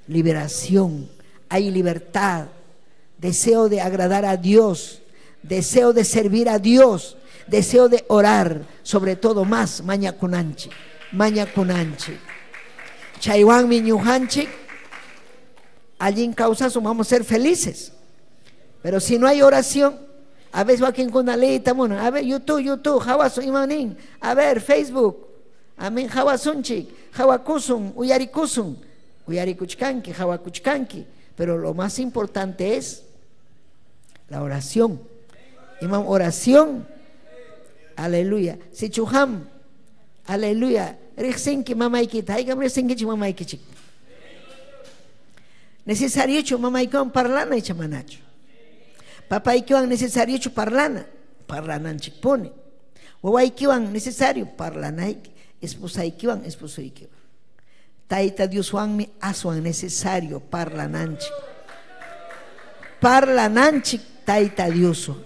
liberación, hay libertad, deseo de agradar a Dios, deseo de servir a Dios, deseo de orar, sobre todo más mañakunanchik, mañakunanchik. Chaywanmi ñuqanchik, allin kawsasun, vamos a ser felices. Pero si no hay oración, a veces wakinkuna leyta munan, a ver YouTube, YouTube, hawasun imanin, a ver Facebook, amén, hawasunchik, hawakusun, uyarikusun, uyarikuchkanki, hawakuchkanki. Pero lo más importante es la oración. Imam oración. Aleluya. Sichuham. Aleluya. Riqsinki mamaykita. Haykam riqsinkichik mamaykichik. Necesariochu mamaykiwan parlana icha manachu. Papaykiwan necesariochu parlana. Parlananchikpuni. Wawaykiwan necesario parlanayki. Esposaykiwan esposuykiwan. Tayta Dioswanmi aswan necesario parlananchik. Parlananchik tayta Dioswan.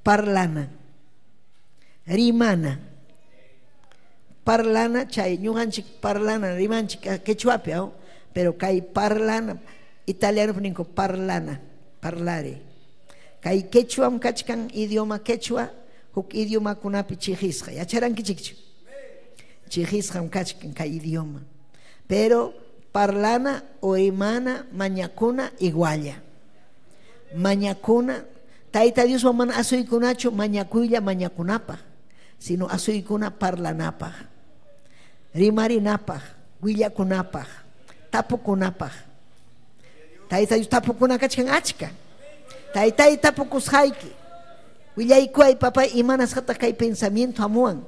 Parlana. Rimana. Parlana chay ñuqanchik parlana rimanchik quechuapi, pero kay parlana italiano ninku parlana, parlare. Kay quechuam kachkan idioma quechua huk idiomakunapi chiqisqa. Yacharankichikchu? Chiqisqam kachkan kay idioma. Pero Parlana o rimana mañakuna igualla. Mañakuna Tayta Dioswan mana asuykunachu mañakuylla mañakunapaq, sino asuykuna parlanapaq, rimarinapaq, willakunapaq, tapukunapaq. Tayta Dios tapukuna kachkan achka. Taytay tapukusqayki. Willaykuay papay imanasqataq kay pensamiento hamuwan.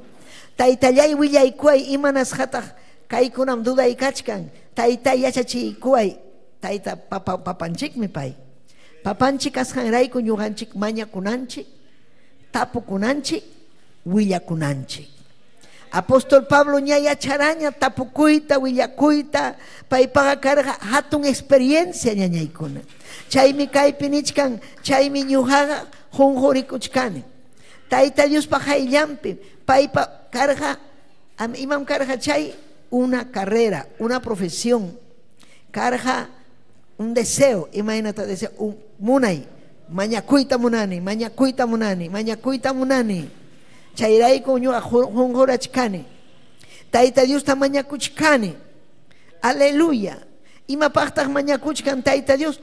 Taytallay willaykuay imanasqataq kaykunam duday kachkan. Taytay yachachiykuay. Tayta papa papanchikmi pay. Papanchik kasqanrayku ñuqanchik mañakunanchik, tapukunanchik, willakunanchik. Apóstol Pablo ña yacharaña tapukuyta, willakuyta, paypaqa karqa hatun experiencia ñañaykuna. Chaymi kaypi nichkan, chaymi ñuqaqa qunqurikuchkani. Tayta Diospa qayllanpi paypa karqa, imam karqa chay una carrera, una profesión. Karqa un deseo, imaynata deseo, un munay, mañakuyta munani, mañakuyta munani, mañakuyta munani. Chayrayku ñuqa qunqurachkani. Tayta Diosta mañakuchkani. Aleluya. Imapaqtaq mañakuchkan Tayta Dios?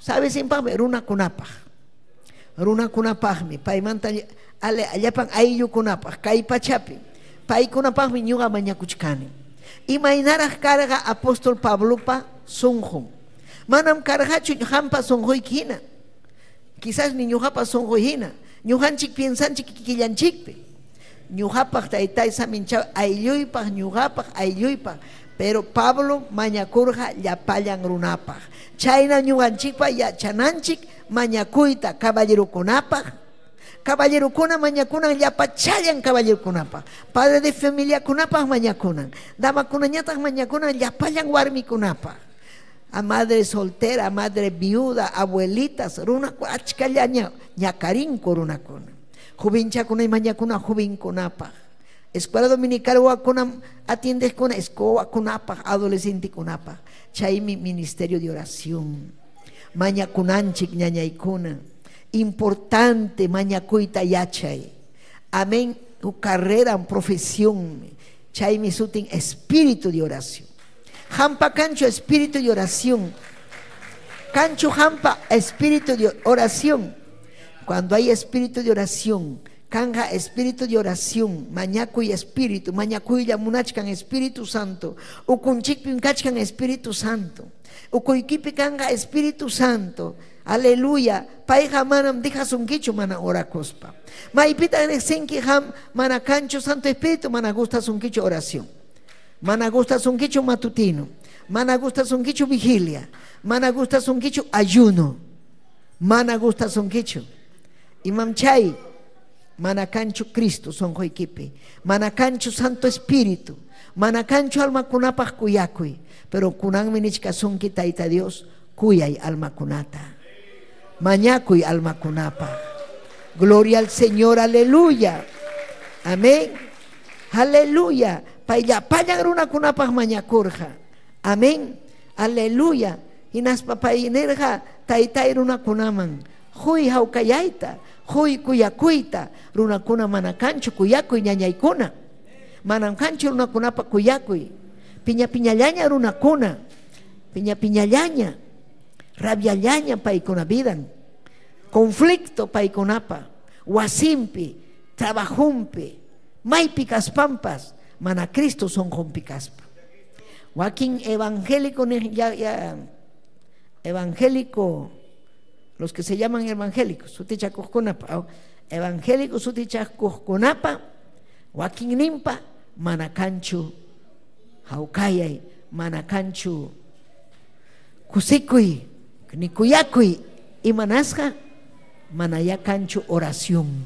¿Sabes impaqmi? Runakunapaq. Runakunapaqmi. Paymanta llapan ayllukunapaq, kay pachapi. Paykunapaqmi ñuqa mañakuchkani. Imaynaraq karqa apóstol Pablopa sunqun. Manam karqachu qampa sunquyki hina. Quizás ni ñuqapa sunquy hina. Ñuqanchik piensanchik kikillanchikpi. Ñuqapaq taytay saminchaw aylluypaq, ñuqapaq aylluypaq. Pero Pablo mañakurqa llapallan runapaq. Chayna ñuqanchikpa yachananchik mañakuyta caballerokunapaq. Caballerokuna mañakunan llapachallan caballerokunapaq. Padre de familiakunapaq mañakunan. Damakunañataq mañakunan llapallan warmikunapaq. A madre soltera, a madre viuda, abuelitas, runa achkallaña ñakarinku runakuna. Jovinchakuna y mañakuna jovinkunapaq. Escuela dominical wakuna atiendeskuna escowakunapaq, adolescentekunapaq. Chaymi ministerio de oración. Mañakunanchik ñañaykuna. Importante mañakuyta yachay. Amén. Tu carrera, profesión. Chaymi sutin espíritu de oración. Jampa cancho espíritu de oración. Cancho jampa espíritu de oración. Cuando hay espíritu de oración, canja espíritu de oración, mañakuy espíritu, mañakuylla munachkan Espíritu Santo, ukunchikpim kachkan Espíritu Santo, ukuykipi kanja Espíritu Santo. Aleluya. Payqa manam dijasunkichu mana orakuspa. Maypita riqsinki ham mana kancho Santo Espíritu, mana gustasunkichu oración. Mana gustasunkichu matutino, mana gustasunkichu vigilia, mana gustasunkichu ayuno, mana gustasunkichu. Imam chay, mana kanchu Cristo sonquykipi, mana kanchu Santo Espíritu, mana kanchu almakunapaq kuyakuy, pero kunanmi nichkasunki Tayta Dios, kuyay almakunata, mañakuy almakunapaq. Gloria al Señor, aleluya. Amén. Aleluya. Paylla runakunapaq mañakurqa. Amén. Aleluya. Hinaspa pay nirqa taytay runakunaman huy hawkayayta, huy kuyakuyta. Runakuna mana kanchu kuyakuy ñañaykuna. Manam kanchu runakunapa kuyakuy. Piña piñallaña runakuna. Piña piñallaña. Rabiallaña paykuna vidan. Conflicto paykunapa. Wasimpi, trabajumpi, maypi kaspampas. Mana Cristo sonqunpi kaspa. Wakin evangélico ya, ya evangélico, los que se llaman evangélicos, sutichakuqkunapa, evangélico sutichakuqkunapa, wakin nimpa mana kanchu hawkayay, mana kanchu kusikuy, ni kuyakuy, imanasqa mana ya kanchu oración,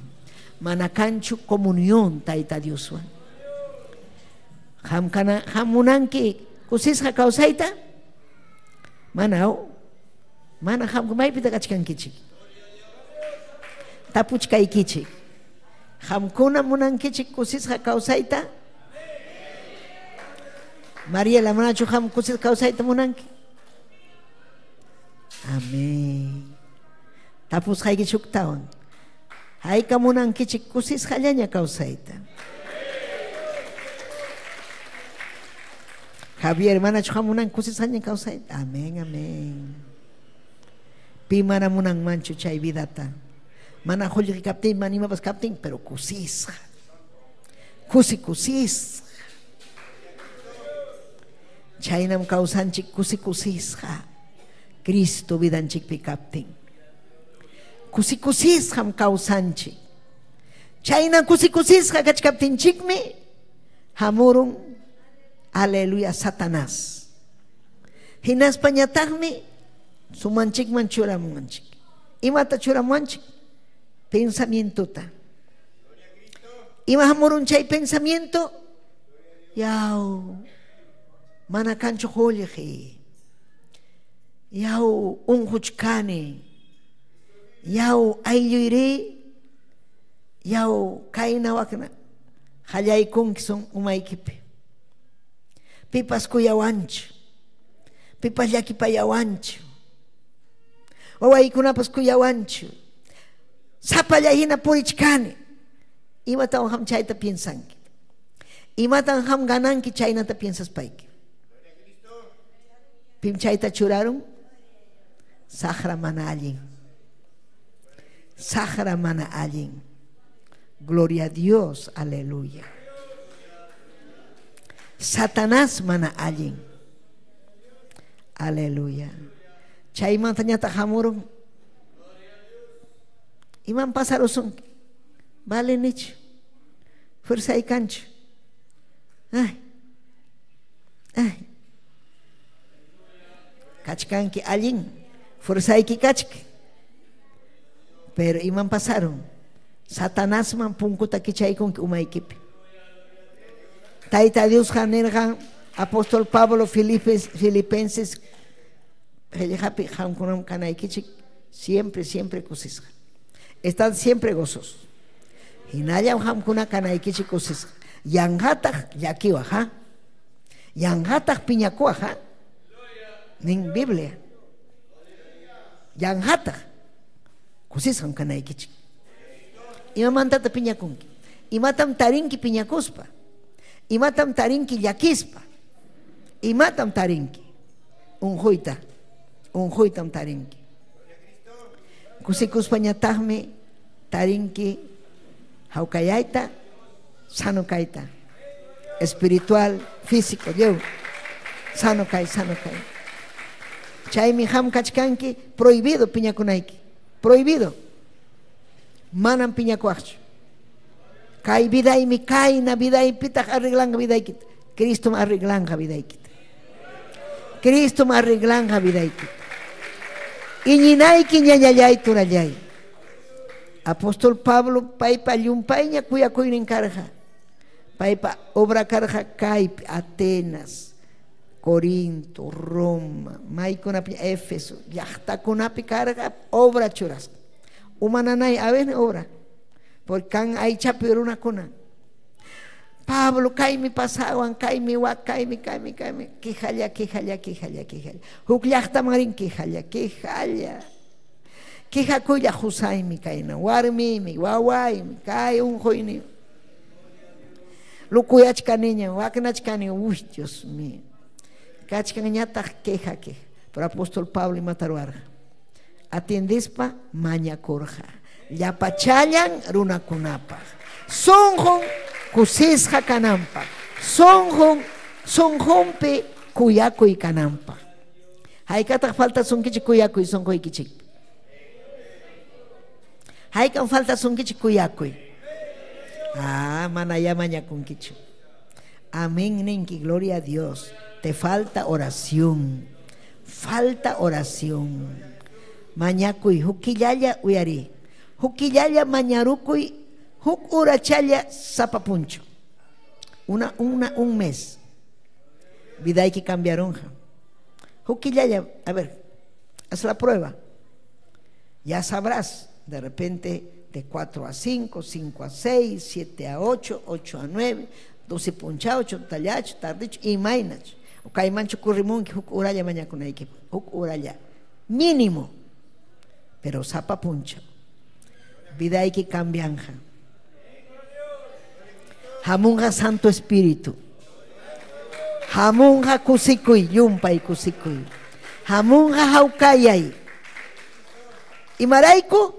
mana kanchu comunión Tayta Dioswan. Hamkana hamunanki kusisqa kawsayta? Mana mana ham maypita kachkankichik. Tapuchkaykichik. Hamkuna munankichik kusisqa kawsayta? Mariela, manachu ham kusisqa kawsayta munanki? Amén. Tapusqaykichik huktawan. Hayka munankichik kusisqallaña kawsayta? Javier, manachu hamunan kusisqaña kawsayta. Amén, amén. Pi mana munanmanchu chay vidata. Mana qullqi kaptin, mana imapas kaptin, pero kusisqa. Kusi kusisqa. Chaynam kawsanchik kusi kusisqa. Cristo vidanchikpi kaptin. Kusi kusisqam kawsanchik. Chayna kusi kusisqa kachkaptinchikmi hamurun, aleluya, Satanás. Hinaspañataqmi sumanchikman churamunchik. Imata churamunchik? Pensamientota. Ima hamurun chay pensamiento? Yaw, mana kanchu qullqi. Yaw, unquchkani. Yaw, aylluyri. Yaw, kayna wakna. Hallaykunki son umaykipi. Pipas kuyawanchu. Pipas llakipayawanchu. Wawaykunapas kuyawanchu. Sapalla hina purichkani. Imatawan ham chayta piensanki. Imatan ham gananki chaynata piensaspayki. Pim chayta churarun? Saqra mana allin. Saqra mana allin. Gloria a Dios, aleluya. Satanás mana allin. Aleluya. Chaymantañataq hamurun. Iman pasarusunki? Vale nichu. Fuerzaykanchu. Ay. Ay. Kachkanki allin. Fuerzayki kachka. Pero iman pasaron? Satanásman punkuta kichaykunki umaykipi. Tayta Diosqa nirqa apóstol Pablo Filipenses qillqapi qamkunam kanaykichik siempre, siempre kusisqa. Están siempre gozosos. Hinallam qamkuna kanaykichik kusisqa. Yanqataq llakiwaq, ha? Yanqataq piñakuwaq, ha? Nin Biblia. Yanqataq kusisqam kanaykichik. Imamantata piñakunki? Imatam tarinki piñakuspa? Imatam tarinki llakispa? Imatam tarinki? Unquyta. Unquytam tarinki. Kusikuspañataqmi tarinki hawkayayta, sano kayta. Espiritual, físico, lliw. Sano kay, sano kay. Chaymi ham kachkanki prohibido piñakunayki. Prohibido. Manam piñakuwaqchu. Kay vidaymi kayna vidaypitaq arreglanqa vidaykita. Cristom arreglanqa vidaykita. Cristom arreglanqa vidaykita. Iñinayki ñañallay turallay. Apóstol Pablo paypa llumpayña kuyakuynin karqa. Paypa obra karqa kaypi Atenas, Corinto, Roma, maykunapi Éfeso, llaqtakunapi karqa obra churasqa. Umananay a veces obra. Porque kan aychapi runakuna. Pablo kaymi pasawan, kaymi wak, kaymi, kaymi, kaymi. Quejalla, quejalla, quejalla, quejalla. Huk llaqtaman rin quejalla, quejalla. Quejakuylla husaymi kayna, warmimi, wawaymi, kay unquyni. Lukuyachkaniña, waknachkani, uy, Dios mío. Kachkanñataq queja, queja. Pero apóstol Pablo imata ruwarqa. Atiendispa mañakurqa. Llapachallan runakunapaq. Sunqun kusisqa kananpaq. Sunqun sunqunpi kuyakuy kananpaq. Haykataq falta sunkichik kuyakuy sunquykichikpi? Haykam falta sunkichik kuyakuy? Ah, mana ya mañakunkichu. Amén ninki, gloria a Dios. Te falta oración. Falta oración. Mañakuy hukillalla uyari. Hukillalla mañarukuy huk urachalla sapapuncho. Un mes. Vidayki cambiaronja. Hukillalla, a ver, haz la prueba. Ya sabrás, de repente de 4 a 5, 5 a 6, 7 a 8, 8 a 9, 12 puncha 8, tallacho, tardicho, y mainacho. O kaymanchu currimunki, huk uralla mañakunayki, huk uralla. Mínimo, pero sapa puncha. Vidayki cambianja. Hamunga Santo Espíritu. Hamunqa kusikuy, llumpay kusikuy. Hamunqa hawkayay. Imarayku?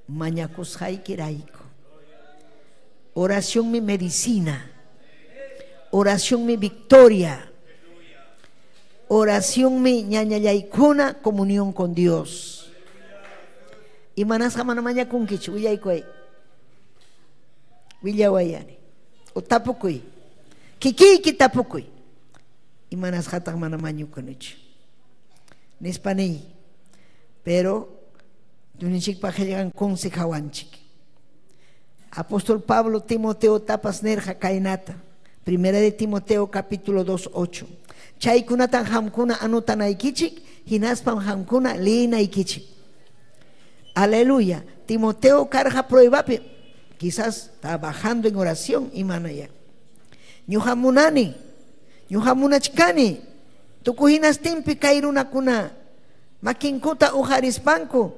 Mañakusqaykirayku. Oración mi medicina. Oración mi victoria. Oración mi ñañallaykuna, comunión con Dios. Imanasqa mana mañakunkichu, willaykuy. Willawayani. O tapukuy. Kikiyki tapukuy. Imanasqataq mana mañukunichu. Nispa niy. Pero Diosninchikpa qillqan consejawanchik. Apóstol Pablo Timoteo tapas nerja kaynata. Primera de Timoteo capítulo 2, 8. Chaykunatan hamkuna anutanaykichik, hinaspam hamkuna liyinaykichik. Aleluya. Timoteo karja pruebapi. Quizás trabajando en oración y manaya. Ñuqa munani, ñuqa munachkani. Tukuy hinastinpi kay runakuna makinkuta uqarispanku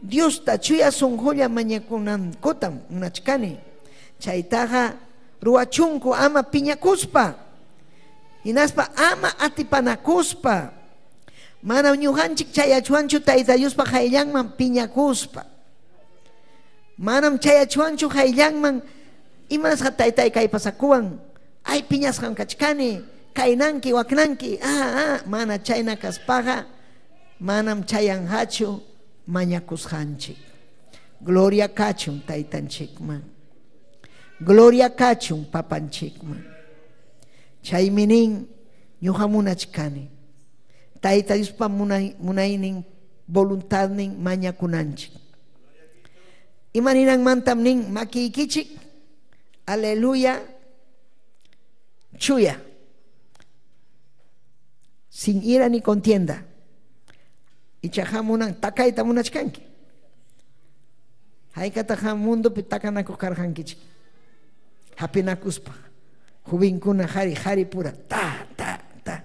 Diosta chuya sunqulla mañakunankutam munachkani. Chaytaqa ruwachunku ama piñakuspa, hinaspa ama atipanakuspa. Mana ñuqanchik chayachuanchu Tayta Diospa qayllanman piñakuspa. Manam chayachuanchu qayllanman imanasqa taytay kay pasakuwan. Ay piñasqam kachkani, kaynanki waknanki. Mana chayna kaspaqa manam chayanqachu mañakusqanchik. Gloria kachun taytanchikman. Gloria kachun papanchikman. Chaymi nin ñuqa munachkani. Tayta Diospa munaynin voluntadnin mañakunanchik. Imaninanmantam nin makiykichik. Aleluya. Chuya. Sin ira ni contienda. Ichaqa munan takayta munachkanki. Haykataqa mundopi takanakuq karqankichik. Hapinakuspa. Juvinkuna qhari qhari pura ta ta ta.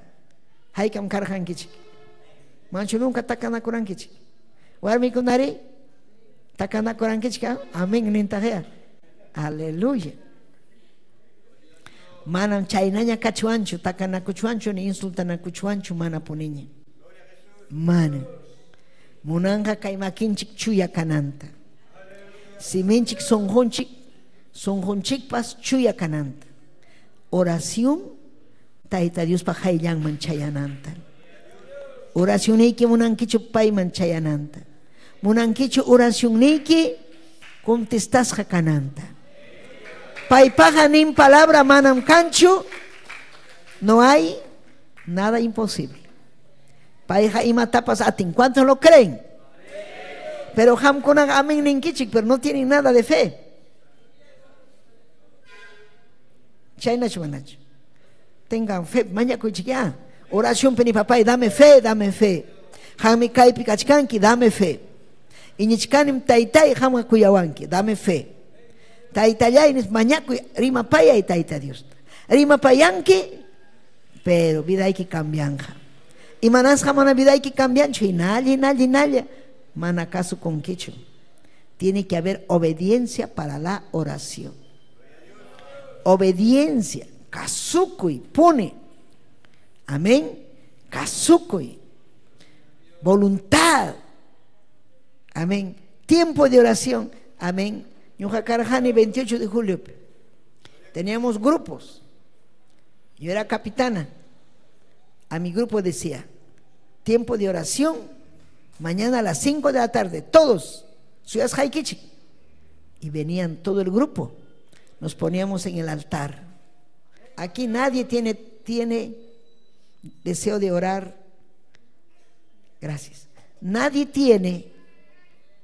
Haykam karqankichik. Manchu nunca takanakurankichik. Warmikunari takanakurankichik. Amén nintaqya. Aleluya. Manam chaynaña kachuanchu, takanakuchuanchu ni insultanakuchuanchu mana puniña. Mana. Munanqa kay makinchik chuya kananta. Siminchik sunqunchik, sunqunchikpas chuya kananta. Oración Tayta Diospa qayllanman chayananta. Oracionniyki munankichu payman chayananta. Munankichu oracionniyki contestasqa kananta. Paypaqa nin palabra manam kanchu, no hay nada imposible. Payqa imatapas atin. ¿Cuántos lo creen? Pero hamkunaqa amén ninkichik, pero no tienen nada de fe. Chaynachu manachu. Tengan fe, mañakuychik ya. Oración peni papay, dame fe, dame fe. Qammi kaypi kachkanki, dame fe. Iñichkanim taytay qamqa kuyawanki, dame fe. Taytallay nis mañakuy rimapayay Tayta Diosta. Rimapayanki, pero vidayki cambianja. Imanasqa mana vidayki cambianchu, hinalla, hinalla, hinalla. Mana kasukunkichu. Tiene que haber obediencia para la oración. Obediencia, kasukuy, pone. Amén. Kasukuy. Voluntad. Amén. Tiempo de oración. Amén. Ñuqa karqani 28 de julio. Teníamos grupos. Yo era capitana. A mi grupo decía, tiempo de oración, mañana a las 5 de la tarde, todos, suyasqaykichik. Y venían todo el grupo. Nos poníamos en el altar. Aquí nadie tiene deseo de orar. Gracias. Nadie tiene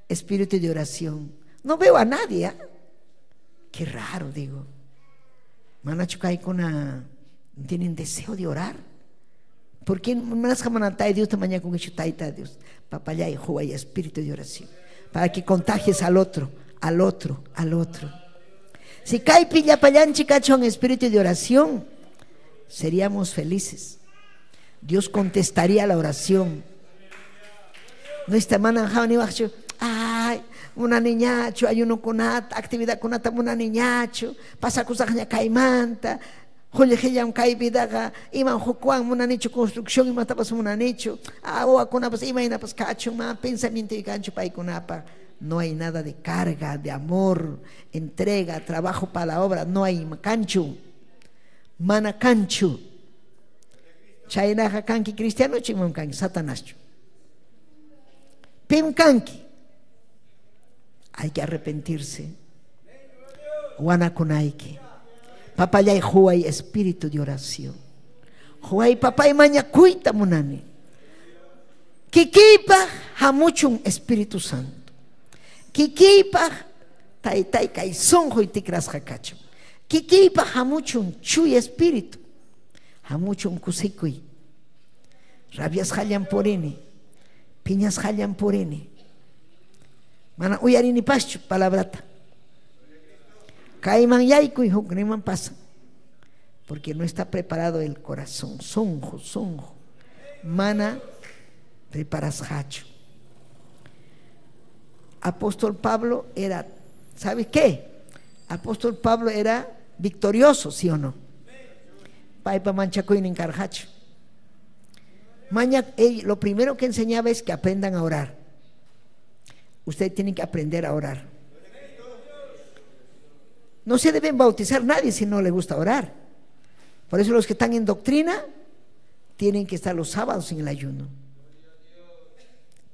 espíritu de oración. No veo a nadie, ¿eh? Qué raro, digo. Manachu kaykuna tienen deseo de orar. ¿Por qué manasqa mana Diosta mañakunkichu Tayta Dios? Papallay, huway espíritu de oración. Para que contagies al otro, al otro, al otro. Si kaypi llapallanchik kachwan espíritu de oración, seríamos felices. Dios contestaría la oración. No está mananjawani ay, una niñacho, ayunokunata, actividadkunata munaniñachu, pasakusaqña kaymanta. Qullqillam kay vidaqa, imam hukwan munanichu construcción imatapas munanichu. Wawakunapas imaynapas kachun, mana pensamiento kanchu paykunapaq. No hay nada de carga, de amor, entrega, trabajo para la obra, no hay kanchu. Mana kanchu. Chaynaqa kanki cristianochu imam kanki satanaschu. Pim kanki. Hay que arrepentirse. Wanakunayki. Papallay huay espíritu de oración. Huay papay mañakuyta munani. Kikiypaq hamuchun Espíritu Santo. Kikiypaq taytay kay sunquy tikrasqa kachun. Kikiypaq hamuchun chuy espíritu. Hamuchun kusikuy. Rabiasqallan purini. Piñasqallan purini. Mana uyarinipaschu palabrata. Kayman yaykuy hukniman pasan. Porque no está preparado el corazón. Sonjo, sonjo. Mana preparasqachu. Apóstol Pablo era, ¿sabe qué? Apóstol Pablo era victorioso, ¿sí o no? Paypa manchakuynin karqachu. Lo primero que enseñaba es que aprendan a orar. Ustedes tienen que aprender a orar. No se deben bautizar nadie si no le gusta orar. Por eso los que están en doctrina tienen que estar los sábados en el ayuno,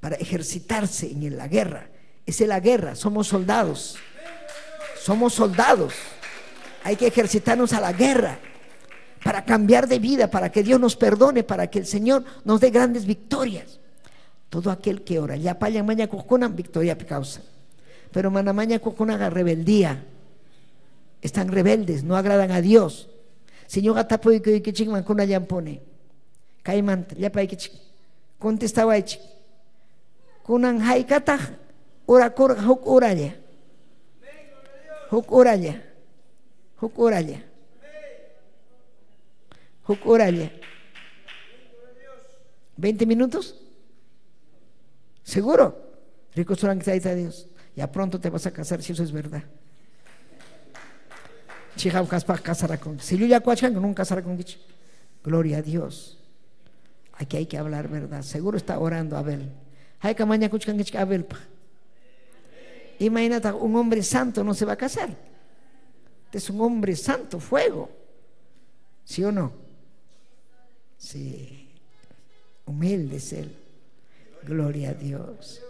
para ejercitarse en la guerra. Esa es la guerra, somos soldados. Somos soldados. Hay que ejercitarnos a la guerra para cambiar de vida, para que Dios nos perdone, para que el Señor nos dé grandes victorias. Todo aquel que ora, llapallan mañakuqkunan victoria causa. Pero mana mañakuqkunaqa rebeldía. Están rebeldes, no agradan a Dios. Señor tapuykuykichikman kunallampuni. Kaymanta llapaykichik contestawaychik. Kunan haykataq orakurqa huk horalla. Huk horalla. Huk horalla. Huk horalla. ¿20 minutos? ¿Seguro? Rico a Dios. Ya pronto te vas a casar si eso es verdad. Chiqap kaspaq casarakun. Si llullakuachkanku nunca casarakunkichik. Gloria a Dios. Aquí hay que hablar verdad. Seguro está orando Abel. Hayka mañakuchkankichik Abelpaq. Imagínate, un hombre santo no se va a casar. Este es un hombre santo, fuego. ¿Sí o no? Sí. Humilde es él. Gloria a Dios.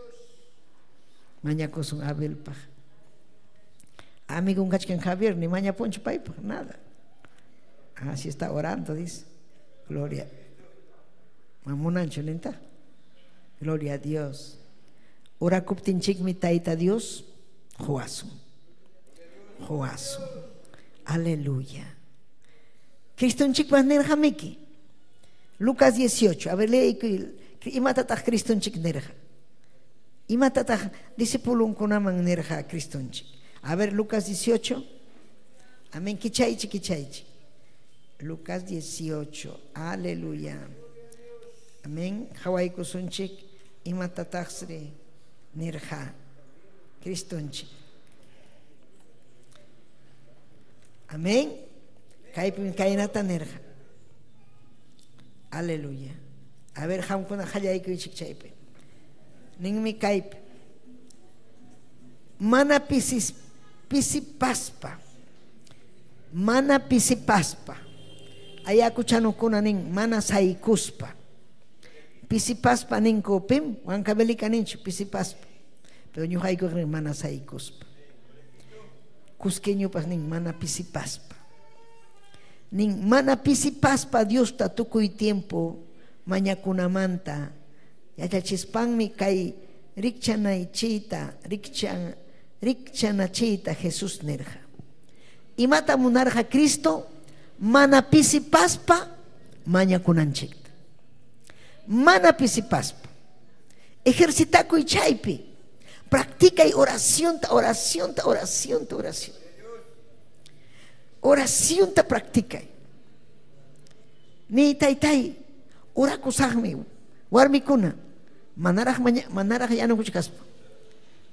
Mañakusun Abelpaq. Amigo un kachkan Javier, ni maña poncho paypaq, nada. Así está orando, dice. Gloria. Mamunancho lenta. Gloria a Dios. Orakuptinchikmi tayta Dios, huasun. Huasun. Aleluya. Cristonchikpas nirqa miki. Lucas 18. A ver, lee imatataq Cristonchik nirqa. Imatataq discipulunkunaman nirqa Cristonchik. A ver, Lucas 18. Amén. Kichaychi, kichaychi. Lucas 18. Aleluya. Amén. Hawaykusunchik imatataqsri nirqa Cristonchik. Amén. Kaypim kaynata nirqa. Aleluya. A ver, qamkuna hallaykuychik chaypi. Ninmi kaypi. Mana pisipaspa. Mana pisipaspa. Ayakuchanukuna nin mana saykuspa. Pisipaspa ninku pim, Huancavelica ninchu pisipaspa. Pero ñuqaykuqa nin mana saykuspa. Cusqueñopas nin mana pisipaspa. Nin mana pisipaspa Diosta tukuy tiempo mañakunamanta yachachispanmi kay rikchanaychiyta rikchanachiyta Jesús nirqa. Imata munarqa Cristo mana pisipaspa mañakunanchikta. Mana pisipaspa. Ejercitakuy chaypi. Practica y oración, oración, oración, oración. Oración ta practica. Ni taytay orakusaqmi warmikuna manaraq manaraq yanukuchkaspa.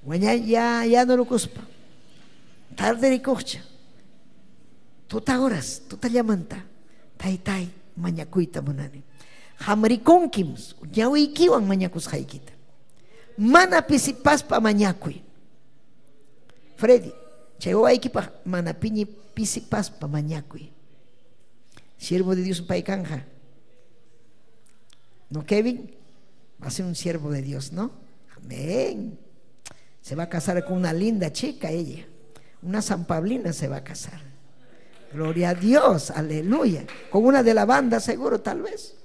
Waña ya yanurukuspa. Tarde rikuqcha. Tuta horas, tutallamanta. Taytay, mañakuyta munani. Hamrikunkim, ñawiykiwan mañakusqaykita. Mana pisipaspa mañakuy. Freddy, chay wawaykipaq mana piñi pisipaspa mañakuy. Siervo de Dios pay kanja. ¿No, Kevin? Va a ser un siervo de Dios, ¿no? Amén. Se va a casar con una linda chica ella. Una San Pablina se va a casar. Gloria a Dios, aleluya. Con una de la banda seguro, tal vez.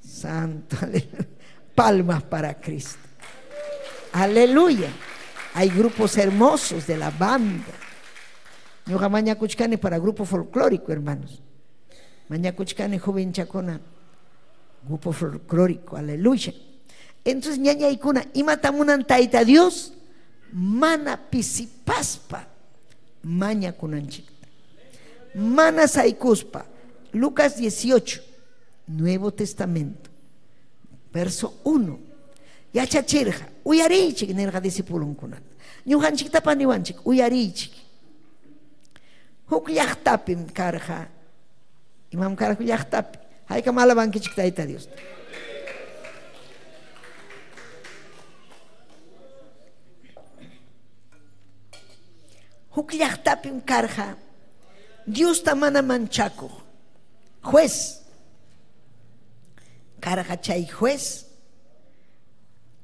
Santo, aleluya. Palmas para Cristo. Aleluya. Hay grupos hermosos de la banda. Ñuqa mañakuchkani para grupo folclórico, hermanos. Mañakuchkani joven chacona. Grupo folclórico, aleluya. Entonces, ñañaykuna, imata munan tayta Dios, mana pisipaspa mañakunanchikta. Mana saykuspa. Lucas 18, Nuevo Testamento, verso 1. Yachachirqa, uyariychik nirqa discipulunkunata. Ñuqanchiktapas niwanchik, uyariychik. Huk llaqtapim karqa. Imam karqa llaqtapi. Haykam alabankichik Tayta Diosta. Huk llaqtapim karqa Diosta mana manchakuq juez. Karqa chay juez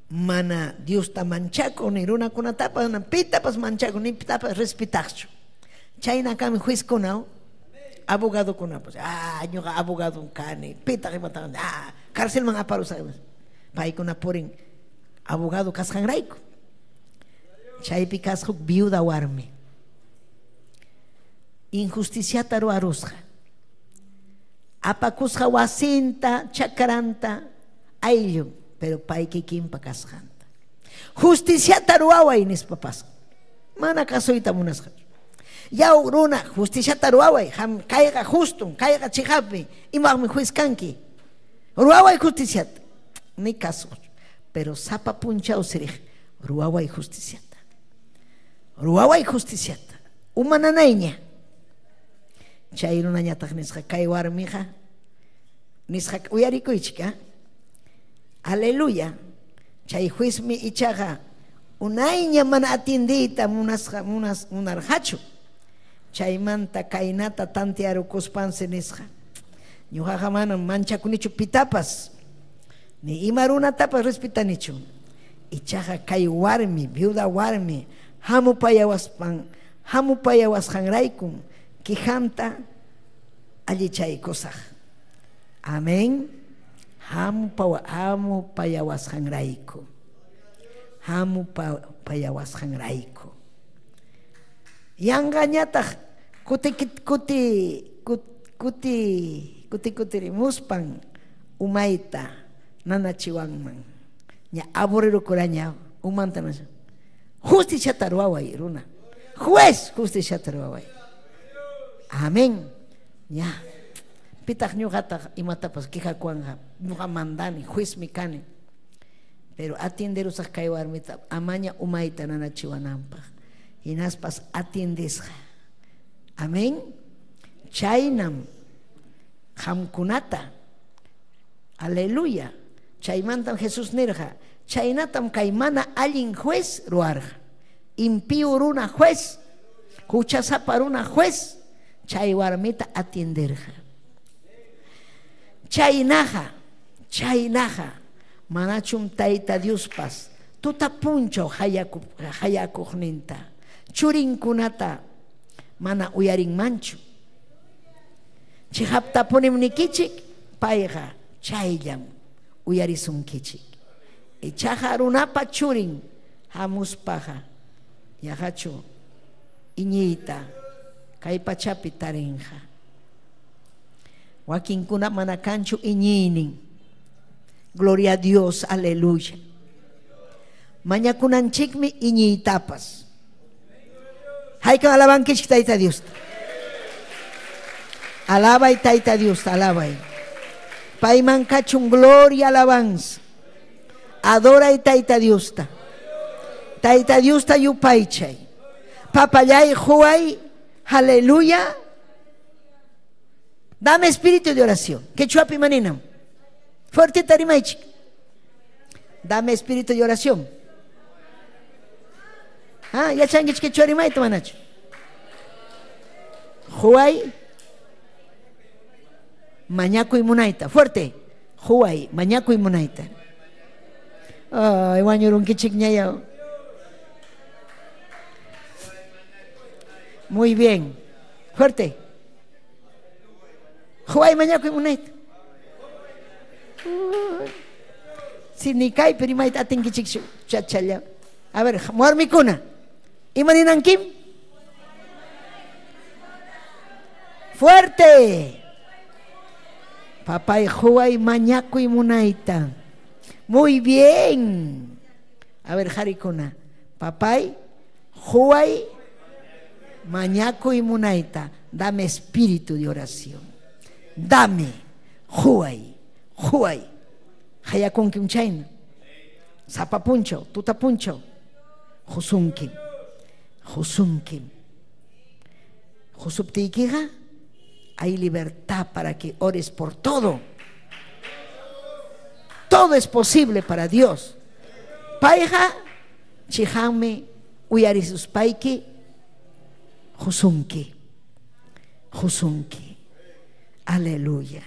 mana Diosta manchakuq ni runakunatapas mana pitapas manchakuq ni pitapas respetaqchu. Chayna kami juezkuna, abogadokunapas. Ah, ñuqa abogado kani, pitaq imataq, ah, carcelman aparusaq. Paykuna purin abogado kasqanrayku. Chaypi kasqa huk viuda warmi. Injusticiata ruwarusqa. Apakusqa wasinta, chakranta, ayllun, pero pay kikinpa kasqanta. Justiciata ruwaway nispa pasqa. Mana kasuyta munasqa. Yaw runa, justiciata ruwaway, ham kayqa justum, kayqa chiqapmi, imaqmi juez kanki. Ruwaway justiciata. Ni kasu. Pero sapa punchaw siriq, ruwaway justiciata. Ruwaway justiciata. Uma nanayña. Chay runañataq nisqa kay warmiqa nisqa uyarikuychik, ¿ah? Aleluya. Chay juezmi ichaqa unayña mana atiendiyta munasqa munarqachu. Chaymanta kaynata tantearukuspansi nisqa. Ñuqaqa manam manchakunichu pitapas, ni ima runatapas respetanichu. Ichaqa kay warmi, viuda warmi, hamupayawasqanraykum quijanta allichaykusaq. Amén. Hamupayawasqanrayku. Hamupayawasqanrayku. Yanqañataq kuti kuti kuti kuti kutirimuspan umayta nanachiwanman. Ña aburrirukuraña umanta nasha. Justiciata ruwaway runa. Juez justiciata ruwaway. Amén. Ya. Pitaq ñuqataq imatapas quejakuwanqa. Ñuqa mandani, juezmi kani. Pero atienderusaq kay warmita amaña umayta nanachiwananpaq. Hinaspas atiendesqa. Amén. Chaynam qamkunata. Aleluya. Chaymantam Jesús nirqa. Chaynatam kay mana allin juez ruwarqa. Impío runa juez, huchasapa runa juez, chay warmita atienderqa. Chaynaqa, chaynaqa, manachum Tayta Diospas tuta punchaw hayakuqninta, churinkunata mana uyarinmanchu. Chiqaptapunim nikichik, payqa chayllam uyarisunkichik. Ichaqa runapa churin hamuspaqa yaqachu iñiyta kay pachapi tarinqa. Wakinkuna mana kanchu iñiynin. Gloria a Dios, aleluya. Mañakunanchikmi iñiytapas. Haykam alabankichik Tayta Diosta. Alabay Tayta Diosta, alabay. Payman kachun gloria, alabanza. Adoray Tayta Diosta. Tayta Diosta yupaychay. Papallay huay, aleluya. Dame espíritu de oración. Quechuapi maninam. Fuerte rimaychik. Dame espíritu de oración. Ah, yachankichik quechua rimayta manachu. Huay mañakuy munayta. Fuerte. Huay mañakuy munayta. Ay, wañurunkichik ñaya. Muy bien. Fuerte. Huay mañakuy munayta. Si ni kaypi rimayta atinkichikchu chachalla. A ver, warmikuna. Imaninankim? Fuerte. Papay huay mañakuy munayta. Muy bien. A ver, harikuna. Papay huay mañakuy munayta. Dame espíritu de oración. Dame huay, huay. Hayakunkim chayna. Sapapuncho, tutapuncho. Husunkim. Husunkim. Husuptiykiqa hay libertad para que ores por todo. Todo es posible para Dios. Payqa chihanmi uyarisuspayki husunki. Husunki. Aleluya.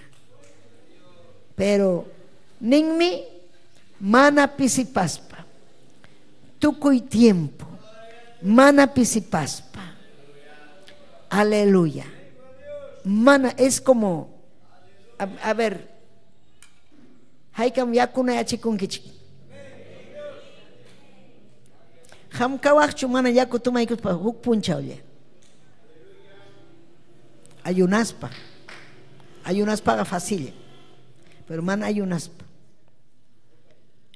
Pero ninmi mana pisipaspa. Tukuy tiempo. Mana pisipaspa. Aleluya. Mana es como a ver, haykam yakuna yachikunkichik. Hamkawaqchu mana yaku tumaykuspa huk punchawlla. Ayunaspa. Ayunaspaqa fácil. Pero mana ayunaspa.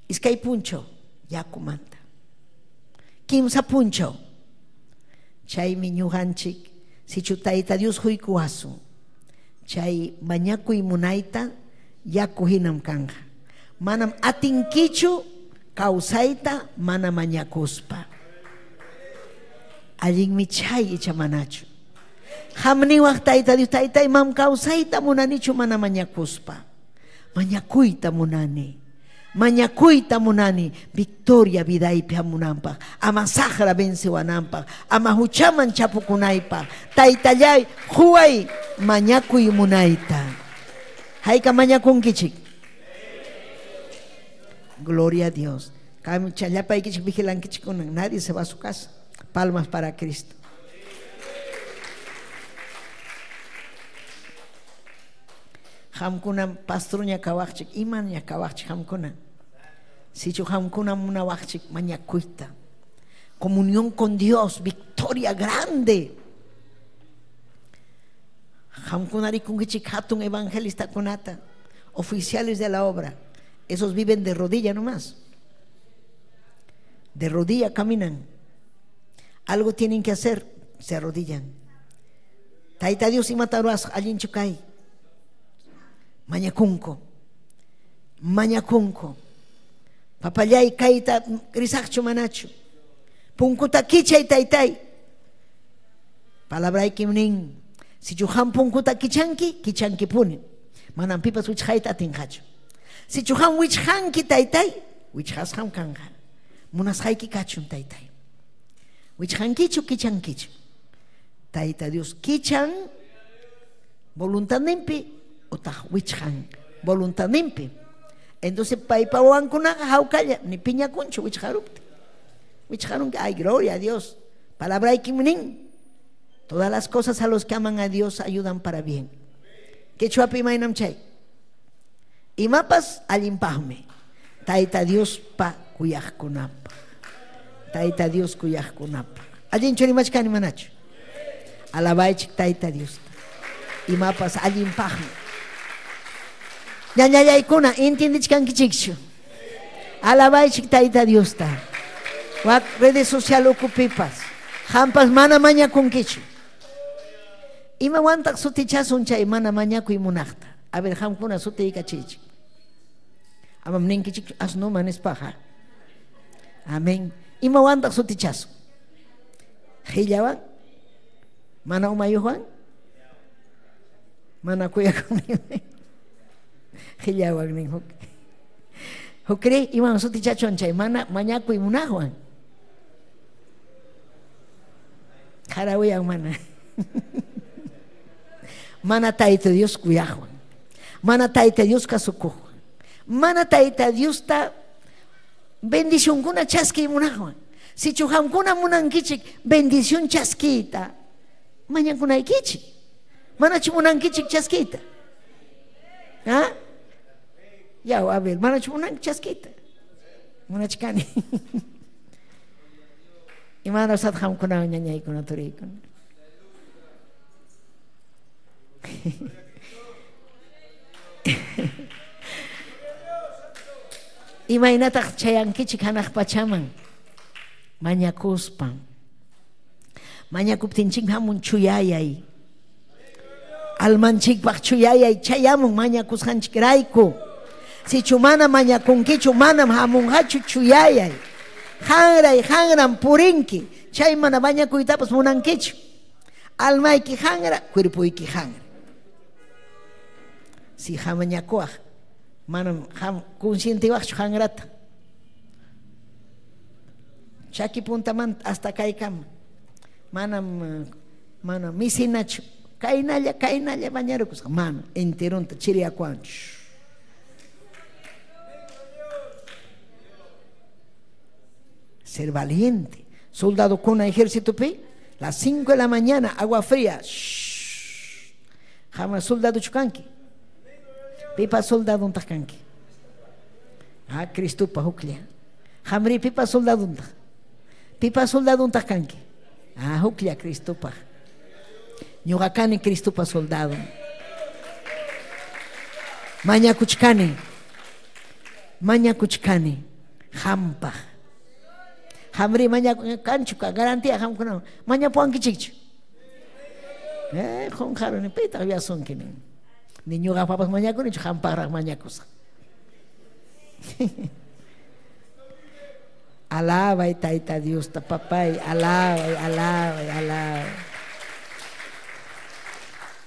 Iskay punchaw yakumanta. Kimsa punchaw. Chaymi ñuqanchik sichu Tayta Dios huykuwasun. Chay mañakuy munayta yaku hinam kanja. Manam atinkichu kawsayta mana mañakuspa. Allinmi chay icha manachu. Hamniwaq Tayta Dios, Taytay mam kawsayta munanichu mana mañakuspa. Mañakuyta munani. Mañakuyta munani. Victoria vidaypi hamunanpaq. Ama saqra vencewananpaq. Ama huchaman chapukunaypaq. Taytallay huway mañakuy munayta. Hayka mañakunkichik. Gloria a Dios. Challapaykichik vigilankichik kunan. Nadie se va a su casa. Palmas para Cristo. Hamkuna pastruña kawaqchik, imaña kawaqchik hamkuna. Sichu hamkuna munawaqchik mañakuyta. Comunión con Dios, victoria grande. Hamkuna rikunkichik hatun evangelista kunata, oficiales de la obra. Esos viven de rodilla nomás. De rodilla caminan. Algo tienen que hacer, se arrodillan. Tayta Dios imataruas allinchu kay. Mañakunko. Mañakunko. Papallay kayta risaqchu manachu. Punkuta kichay taytay. Palabraykim nin. Sichu qam punkuta kichanki, kichankipuni. Manam pipas wichqayta atinqachu. Sichu qam wichqanki taytay, wichqasqam kanqa. Munasqayki kachun taytay. Wichqankichu kichankichu. Tayta Dios kichan voluntadninpi otaq wichqan voluntadninpi. Entonces paypa wawankunaqa hawkalla ni piñakunchu wichqaruptin. Wichqarunki, ay gloria a Dios. Palabraykim nin. Todas las cosas a los que aman a Dios ayudan para bien. Quechuapi imaynam chay. Imapas allinpaqmi. Tayta Dios pa kuyaqkunapaq. Tayta Dios kuyaqkunapaq. Allinchu rimachkani manachu. Alabaychik Tayta Diosta. Imapas allinpaqmi. Ñañallaykuna intindichkankichikchu. Alabaychik Tayta Diosta. Wak redes social ukupipas. Hampas mana mañakunkichu. Imawantaq sutichasun chay mana mañakuy munaqta. A ver, hamkuna sutiykachiychik. Amam ninkichik asnuma nispaqa. Amén. Imawantaq sutichasun. Qillawan? Mana umayuqwan? Mana kuyakuni. Qillawaq nin huk. Hukri iman sutichachuan chay mana mañakuy munaqwan. Qarawiyan mana. Mana Tayta Dios kuyaqwan. Mana Tayta Dios kasukuqwan. Mana Tayta Diosta bendicionkuna chaskiy munaqwan. Sichu qamkuna munankichik bendición chaskiyta, mañakunaykichik. Manachu munankichik chaskiyta? ¿Ah? Ya, a ver, manachu munanki chaskiyta? Munachkani. Imanasat qamkuna ñañaykuna turiykuna. Imaynataq chayankichik hanaq pachaman? Mañakuspa. Mañakuptinchik hamun chuyayay. Almanchikpaq chuyayay chayamun mañakusqanchikrayku. Sichu mana mañakunkichu manam hamunqachu chuyayay. Hanray hanram purinki. Chay mana mañakuytapas munankichu. Almayki hanra, cuerpoyki hanra. Si hamañakuaq manam ham conscientiwaqchu hanrata. Chaki puntamanta hasta kaykama. Manam manam misinachu. Kaynalla kaynalla bañarukusqa mana enteronta chiriyakuwan. Ser valiente. Soldado con ejército pi, las 5 de la mañana, agua fría. Jamás soldado chukanki. Pipa soldado kanki. Ah, Cristupa huklla. Hamri pipa soldado. Pipa soldado kanki. Ah, huklla Cristupa. Ñuqa kani Cristupa soldado. Mañakuchkani. Mañakuchkani. Hampaj. Hamri mañakanchu garantía hamkuna. Mañapuankichikchu. Qunqaruni pitaq yuyasunki nin. Ni ñuqapapas mañakunichu hampaqraq mañakusaq. Alabay Tayta Diosta, papay, alabay, alabay, alabay.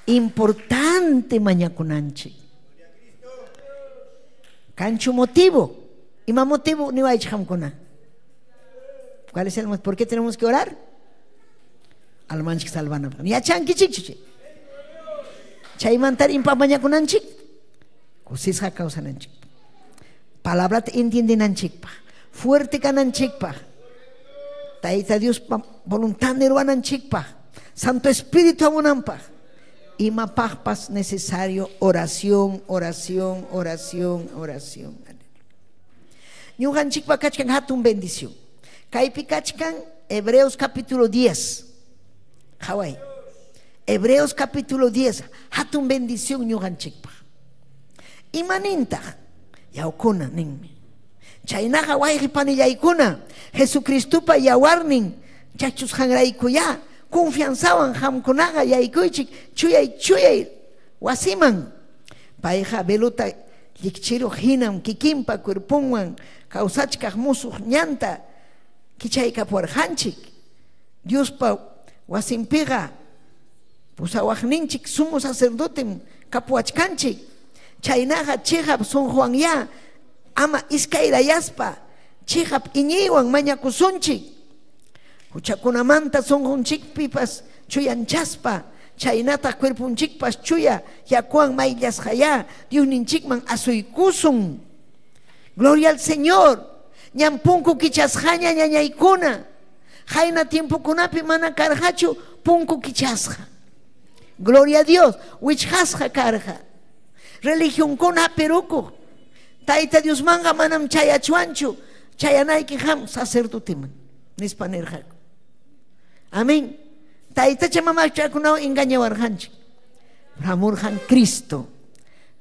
Importante mañakunanchik. Kanchu motivo. Ima motivo niwaychik hamkuna. ¿Cuál es el motivo? ¿Por qué tenemos que orar? Almanchik salvanapaq. Yachankichikchu. Chaymantari impa mañakunanchik. Kusisqa kawsananchik. Palabrata entiendenanchikpaq. Fuerte kananchikpaq. Tayta Diospa voluntad ruwananchikpaq. Santo Espíritu amunanpaq. Imapaqpas necesario oración, oración, oración, oración. Ñuqanchikpa kachkan hatun bendición. Kaypi kachkan Hebreos capítulo 10. Qhaway. Hebreos capítulo 10. Hatun bendición ñuqanchikpaq. Imanintaq yawkuna ninmi. Chaynaqa wayqi panillaykuna Jesucristupa yawarnin chachusqanraykuya confianzawan qamkunaqa yaykuychik chuyay chuyay wasiman. Payqa veluta llikchiruq hinam kikinpa cuerponwan kawsachkaq musuq ñanta kichaykapuwarqanchik. Diospa wasinpiqa pusawaqninchik sumo sacerdotem kapuwachkanchik. Chaynaqa chiqap sunquwanya ama iskayrayaspa chiqap iñiywan mañakusunchik. Huchakunamanta sunqunchikpipas chuyanchaspa chaynataq cuerpunchikpas chuya yakuwan mayllasqaya Diosninchikman asuykusun. Gloria al Señor. Ñam punku kichasqaña ñañaykuna. Qayna tiempokunapi mana karqachu punku kichasqa. Gloria a Dios. Wichqasqa karqa. Religionkuna hapirukuq. Tayta Diosmanqa manam chayachuanchu. Chayanayki qam sacerdoteman nispa nirqaku. Amén. Taytacha mamachakunawan engañawarqanchik. Hamurqan Cristo.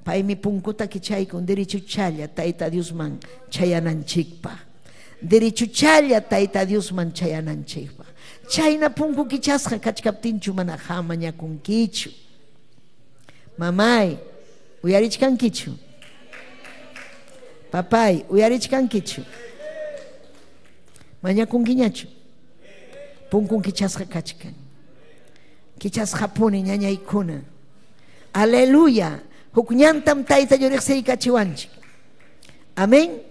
Paymi punkuta kichaykun derechuchalla Tayta Diosman chayananchikpaq. Derechuchalla Tayta Diosman chayananchikpaq. Chayna punku kichasqa kachkaptinchu mana hamañakunkichu. Mamay, uyarichkankichu. Papay, uyarichkankichu. Mañakunkiñachu. Punkun kichasqa kachkan. Kichasqapuni ñañaykuna. Aleluya. Huk ñantam tayta Dios riqsiykachiwanchik. Amén.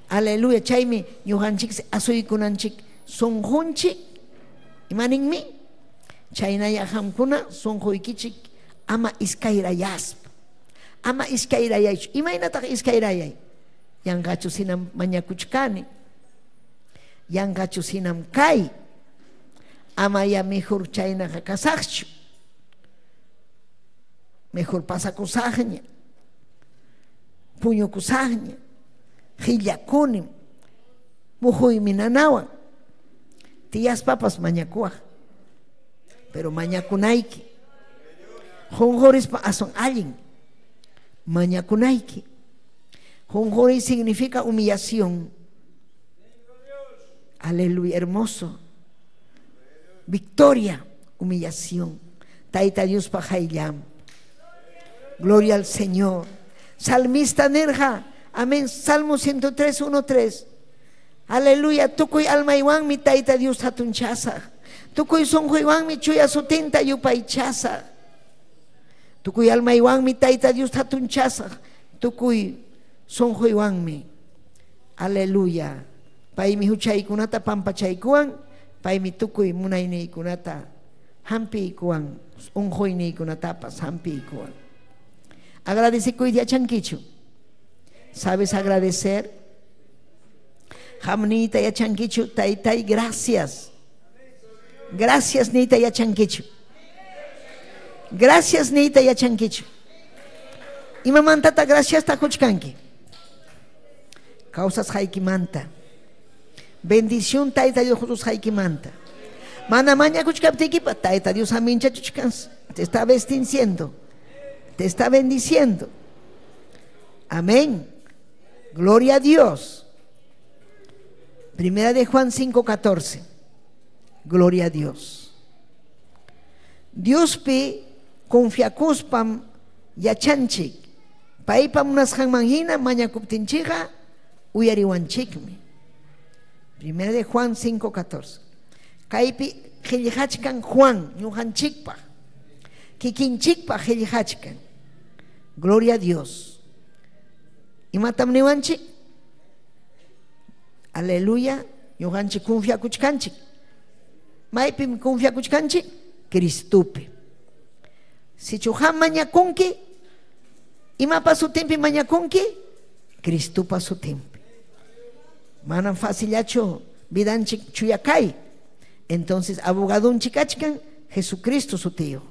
Aleluya. Chaymi ñuqanchik asuykunanchik sunqunchik. Imaninmi? Chaynaya qamkuna sunquykichik ama iskayrayaspa. Ama iskayrayaychu. Imaynataq iskayrayay? Yanqachu sinam mañakuchkani. Yanqachu sinam kay. Ama ya mejor chaynaqa kasaqchu. Mejor pasakusaqña. Puñukusaqña. Qillakunim. Muhuymi nanawan. Tiyaspapas mañakuwaq. Pero mañakunayki. Qunqurispa aswan allin. Mañakunayki. Qunquri significa humillación. Aleluya, hermoso. Victoria, humillación. Tayta Diospa qayllam. Gloria al Señor. Salmista nirqa. Amén. Salmo 103, 1, 3. Aleluya. Tukuy almaywanmi Tayta Dios hatunchasaq. Tukuy sunquywanmi chuya sutinta yupaychasaq. Tukuy almaywanmi Tayta Dios hatunchasaq. Tukuy sunquywanmi. Aleluya. Paymi huchaykunata pampachaykuwan. Paymi tukuy munayniykunata hampiykuwan. Unquyniykunatapas hampiykuwan. Agradecekuyta yachankichu. ¿Sabes agradecer? Qam niyta yachankichu, taytay, gracias. Gracias niyta yachankichu. Gracias niyta yachankichu. Imamantata graciasta quchkanki? Kawsasqaykimanta. Bendición Tayta Dios qususqaykimanta. Mana mañakuchkaptiykipa Tayta Dios aminchachuchkan. Te está bendiciendo. Te está bendiciendo. Amén. Gloria a Dios. Primera de Juan 5:14. Gloria a Dios. Diospi confiakuspam yachanchik. Paypa munasqanman hina mañakuptinchikqa uyariwanchikmi. Primera de Juan 5:14. Kaypi qillqachkan Juan ñuqanchikpaq. Kikinchikpaq qillqachkan. Gloria a Dios. Imatam niwanchik? Aleluya. Ñuqanchik confiakuchkanchik. Maypim confiakuchkanchik? Cristupi. Sichu qam mañakunki, imapa sutinpi mañakunki? Cristupa sutinpi. Manam facillachu vidanchik chuyakay. Entonces abogadunchik kachkan Jesucristo sutiyuq.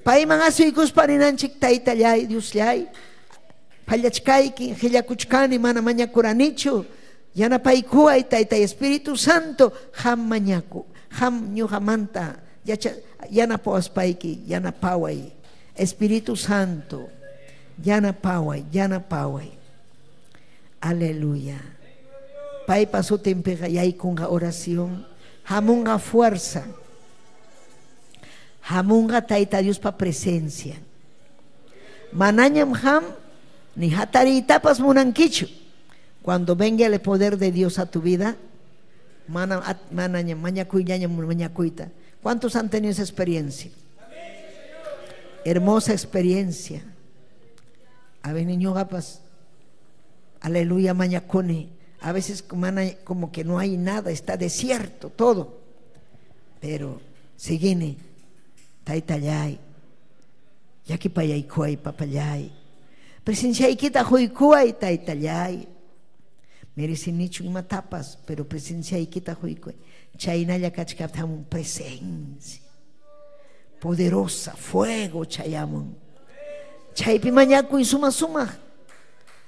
Payman asuykuspa ninanchik taytallay, Diosllay, fallachkayki, qillakuchkani, mana mañakuranichu. Yanapaykuway Tayta Espíritu Santo, qam mañaku, qam ñuqamanta yanapawaspayki, yanapaway. Espíritu Santo, yanapaway, yanapaway. Aleluya. Paypa sutinpiqa yaykunqa oración, hamunqa fuerza, hamunqa Tayta Diospa presencia. Manañam ham ni hatariytapas munankichu. Cuando venga el poder de Dios a tu vida, manañam mañakuyñañam mañakuyta. ¿Cuántos han tenido esa experiencia? Hermosa experiencia. A ver, niño gapas, aleluya, mañakuni. A veces como que no hay nada, está desierto todo. Pero seguini, taytallay, llakipayaykuway papallay, presenciaykita quykuway taytallay. Merecinichu imatapas, pero presenciaykita quykuway. Chaynalla kachkaptamun presencia poderosa, fuego chayamun. Chaypi mañakuy suma sumaq.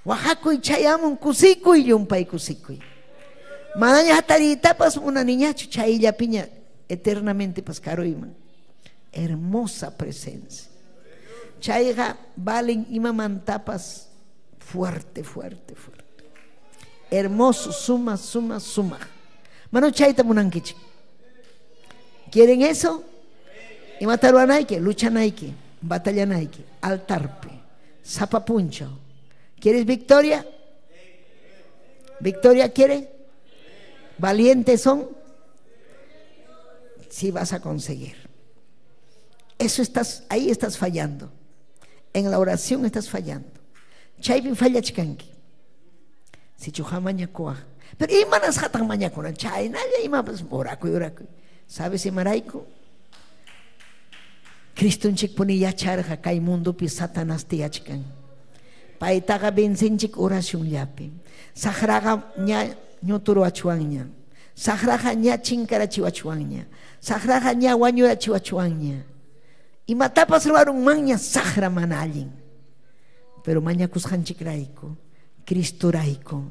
Waqakuy chayamun kusikuy llumpay kusikuy. Manaña hatariytapas munaniñachu chayllapiña eternamente pas karuyman. Hermosa presencia. Chayqa valen imamantapas fuerte, fuerte, fuerte. Hermoso, suma, suma, suma. Mano chayta munankichik. ¿Quieren eso? Imata ruwanayki, luchanayki, batallanayki, altarpi, sapapuncho. ¿Quieres victoria? ¿Victoria quiere? ¿Valientes son? Sí vas a conseguir. Eso estás, ahí estás fallando. En la oración estás fallando. Chaypim fallachkanki. Sichu mañakuwaq. Pero imanasqataq mañakunan? Chaynalla imapas orakuy, orakuy. ¿Sabes imarayku? Cristonchikpuni yacharqa kay mundopi Satanás tiyachkan. Paytaqa vencenchik oracionllapi. Saqraqa ña ñuturuwachuwanña. Saqraqa ña chinkarachiwachuwanña. Saqraqa ña wañurachiwachuwanña. Imatapas ruwarunmanña saqra mana allin. Pero mañakusqanchikrayku, Cristorayku,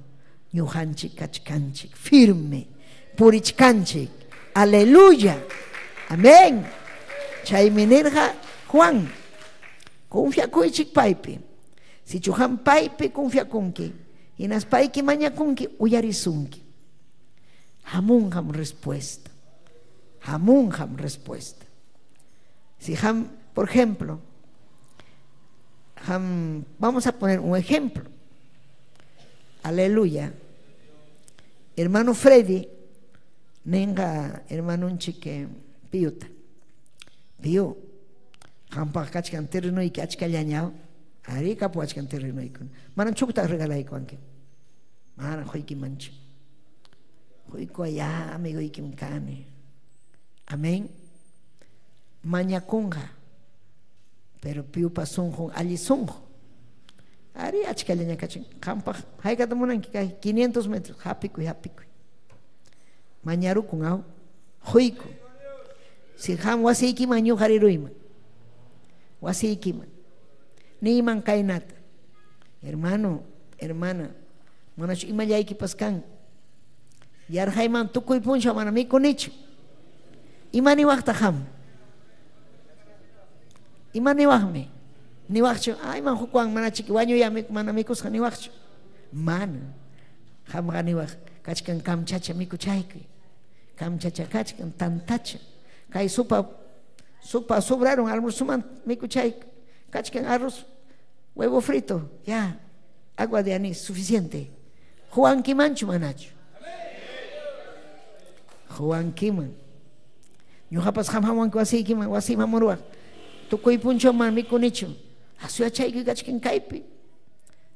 ñuqanchik kachkanchik, firme, purichkanchik. Aleluya. Amén. Chaymi nirqa Juan, confiakuychik paypi. Sichu qam paypi confiakunki, hinaspayki mañakunki, uyarisunki. Hamunqam respuesta. Hamunqam respuesta. Si ham, por ejemplo, ham, vamos a poner un ejemplo. Aleluya. Hermano Freddy, nenga hermanunchik piyuta. Piyu, qampaq kachkan terrenoyki achkallaña, ari kapuwachkan terrenoykuna. Manam chukta regalaykuwanki. Manam quykimanchu. Quykuwaya amigoykim kani. Amén. Mañakunqa, pero piyupa sunqun alli sunqu. Ari achkallaña kachin. Qampaq haykata munanki kay 500 metros hapikuy hapikuy. Mañarukun aw quyku. Si qam wasiykiman ñuqa riruyman. Wasiykiman. Niyman kaynata. Hermano, hermana, manachu imallaykipas kan. Yarqayman tukuy punchaw mana mikunichu. Ima niwaqtaq qam? Ima niwaqmi? Niwaqchu, ay man hukwan manachiki wañuya mana mikusqa niwaqchu. Mana. Qamqa niwaq kachkan kamchacha mikuchaykuy. Kamchacha kachkan tantacha. Kay sopa sopa sobraron almuerzoman mikuchaykuy. Kachkan arroz, huevo frito, ya. Agua de anís, suficiente. Juankimanchu manachu. Juankiman. Ñuqapas qam hamuwanki wasiykiman, wasiyman hamuruwaq. Tukuy punchaw mana mikunichu. Asuyachaykuy kachkan kaypi.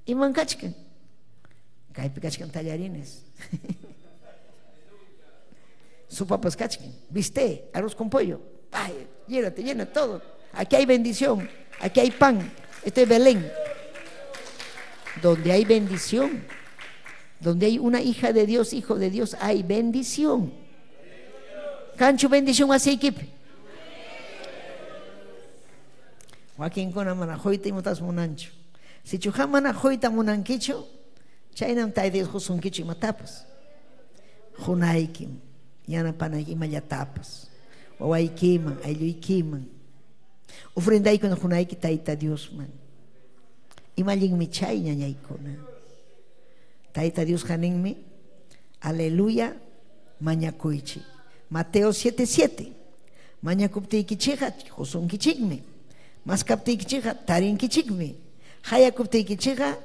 Iman kachkan? Kaypi kachkan tallarines. Sopapas kachkan. Viste, arroz con pollo. Ay, llénate, llena todo. Aquí hay bendición, aquí hay pan. Esto es Belén. Donde hay bendición, donde hay una hija de Dios, hijo de Dios, hay bendición. Kanchu bendición wasiykipi. Wakinkuna mana quyta imatas munanchu. Sichu qam mana quyta munankichu, chaynam Tayta Dios qusunkichu imatapas. Qunaykim, yanapanayki imallatapas. Wawaykiman, aylluykiman. Ofrendaykuna qunayki Tayta Diosman. Imallinmi chay ñañaykuna. Tayta Diosqa ninmi, aleluya, mañakuychik. Mateo 7:7. Mañakuptiykichikqa qusunkichikmi. Maskaptiykichikqa tarinkichikmi. Hayakuptiykichikqa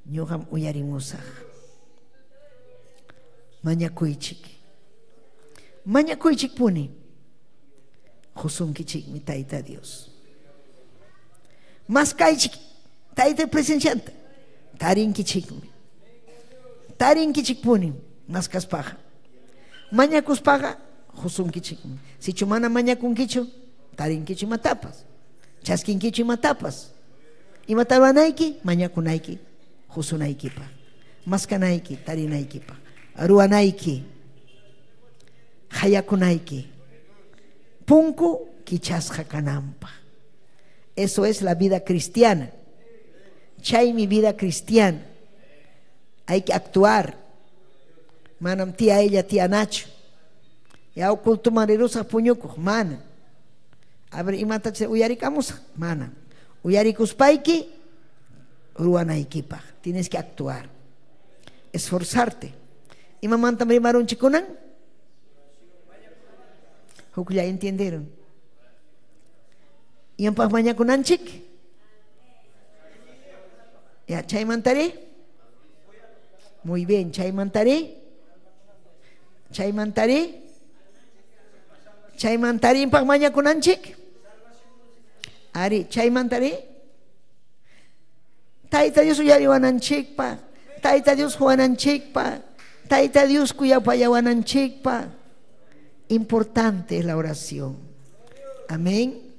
ñuqam uyarimusaq. Mañakuychik. Mañakuychikpuni. Qusunkichikmi Tayta Dios. Maskaychik Tayta presencianta. Tarinkichikmi. Tarinkichikpuni maskaspaqa. Mañakuspaqa qusunkichikmi. Sichu mana mañakunkichu, tarinkichu imatapas. Chaskinkichu imatapas. Imata ruwanayki, mañakunayki, qusunaykipaq. Maskanayki, tarinaykipaq. Ruwanayki, hayakunayki. Punku kichasqa kananpaq. Eso es la vida cristiana. Chaymi vida cristiana. Hay que actuar. Manam tía ella, tía Nacho. Ya oculto rirusaq puñukuq, mana. A ver, imatacha uyarikamusaq, mana. Uyarikuspayki ruwanaykipaq. Tienes que actuar. Esforzarte. Imamantam rimarunchik kunan? Huklla entendieron. Imanpaq mañakunanchik? Ya, chaymantari? Muy bien, chaymantari? Chaymantari? Chaymantari impaq mañakunanchik? Ari, chaymantari? Tayta Dios uyariwananchikpaq, Tayta Dios huwananchikpaq, Tayta Dios kuyapayawananchikpaq. Importante es la oración. Amén.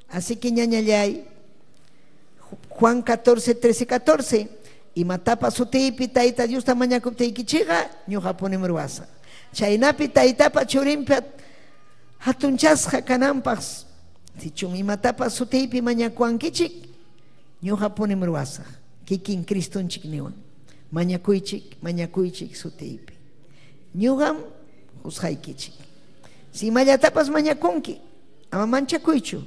Así que ñañallay, Juan 14, 13, 14. Imatapa sutiypi Tayta Diosta mañakuptiykichikqa ñuqapunim ruwasaq. Chaynapi Taytapa churinpa hatunchasqa kananpaq sichum imatapa sutiypi mañakuwankichik ñuqapunim ruwasaq. Kikin Cristonchik niwan. Mañakuychik, mañakuychik sutiypi. Ñuqam juzgaykichik. Si imallatapas mañakunki, ama manchakuychu.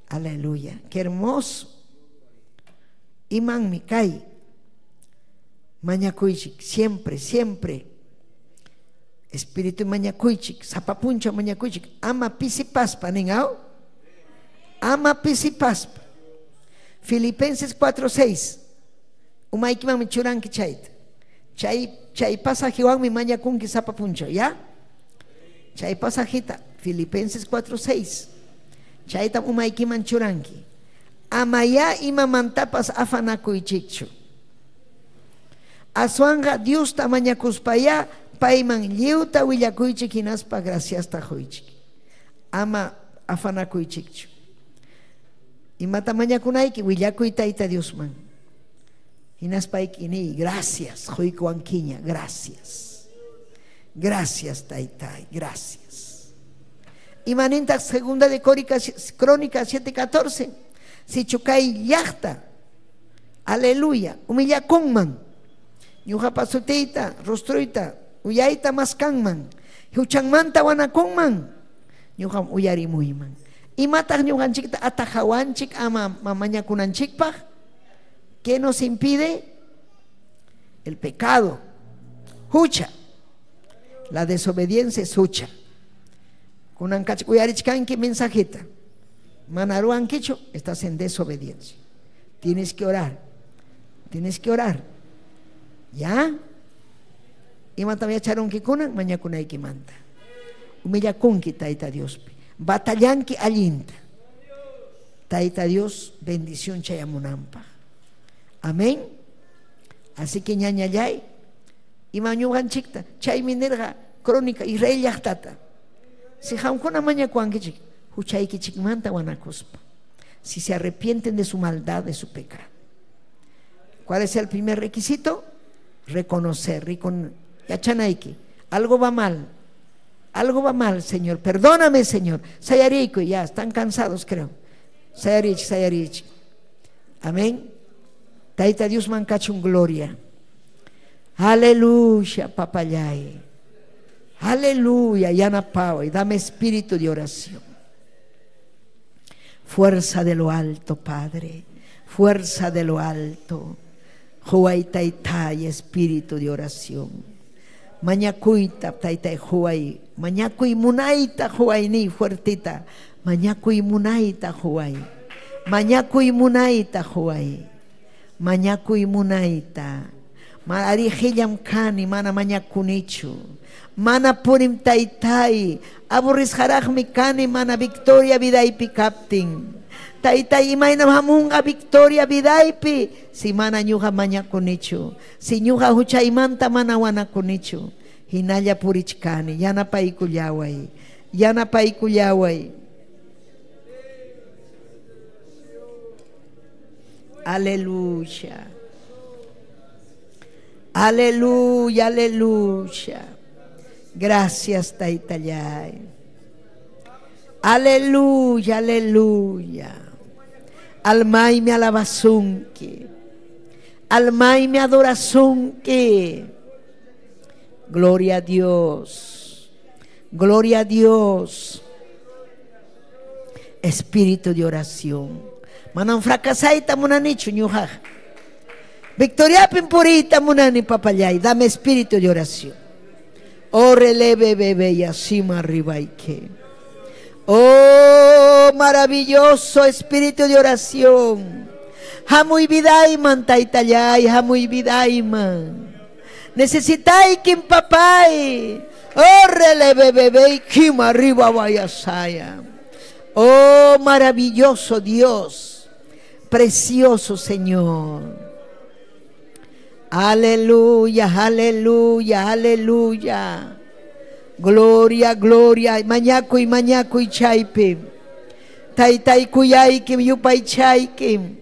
Aleluya, qué hermoso. Imanmi kay mañakuychik, siempre, siempre. Espíritu mañakuychik, sapapuncha mañakuychik, ama pisipaspa nin aw. Ama pisipaspa. Filipenses 4:6. Umaykimanmi churanki chayta. Chay pasajewanmi mañakunki sapapuncha, ¿ya? Chay pasajita, Filipenses 4:6. Chaytam umaykiman churanki. Amaya imamantapas afanakuychikchu. Aswanga Diosta mañakuspaya payman lliwta willakuychik hinaspa graciasta quychik. Ama afanakuychikchu. Imata mañakunayki willakuy Tayta Diosman. Hinaspayki niy gracias quykuwankiña, gracias. Gracias Taytay, gracias. Imanintaq segunda de Crónica 7:14. Sichu kay llaqta, aleluya, humillakunman, ñuqapa sutiyta, rostruyta, uyayta maskanman, huchanmanta wanakunman, ñuqam uyarimuyman. Imataq ñuqanchikta atajawanchik ama mañakunanchikpaq? ¿Qué nos impide? El pecado, hucha. La desobediencia es hucha. Kunankach uyarichkanki mensajita. Manaruankichu, estás en desobediencia. Tienes que orar. Tienes que orar. ¿Ya? Imatam yacharunki kunan mañakunaykimanta. Humillakunki Tayta Diospi. Batallanki allinta. Tayta Dios bendición chayamunanpaq. Amén. Así que ñañallay, ima ñuqanchikta chaymi nirqa Crónica Israel llaqtata. Si qamkuna mañakuwankichik huchaykichikmanta wanakuspa. Si se arrepienten de su maldad, de su pecado. ¿Cuál es el primer requisito? Reconocer, yachanayki, algo va mal. Algo va mal, Señor. Perdóname, Señor. Sayarico, ya están cansados, creo. Sayarich, sayarich. Amén. Tayta Dios mankachun gloria. Aleluya, papayay. Aleluya, yanapaway. Dame espíritu de oración. Fuerza de lo alto, Padre. Fuerza de lo alto. Huay taytay, espíritu de oración. Mañakuyta taytay huay. Mañakuy munayta huay ni fuertita. Mañakuy munayta huay. Mañakuy munayta huay. Mañakuy munayta. Ari hillam kani mana mañakunichu. Mana purim taytay. Aburrisqaraqmi kani mana victoria vidaypi kaptin. Taytay imaynam hamunqa victoria vidaypi si mana ñuqa mañakunichu. Si ñuqa huchaymanta mana wanakunichu. Hinalla purichkani, yanapaykullaway, yanapaykullaway. Aleluya. Aleluya, aleluya. Gracias, Taytallay. Aleluya, aleluya. Almaymi alabasunki. Almaymi adorasunki. Gloria a Dios. Gloria a Dios. Espíritu de oración. Manam fracasayta munanichu ñuqaq. Victoriapim puriyta munani papallay. Dame espíritu de oración. Oh, releve bebé y asima arriba y que. Oh, maravilloso espíritu de oración. Hamuy vidayman taytallay, hamuy vidayman. Necesitaykim papay. Oh, releve bebé y kima arriba vayasaya. Oh, maravilloso Dios. Precioso Señor. Aleluya, aleluya, aleluya. Gloria, gloria. Mañakuy, mañakuy chaypi. Taytaykuyaykim, yupaychaykim.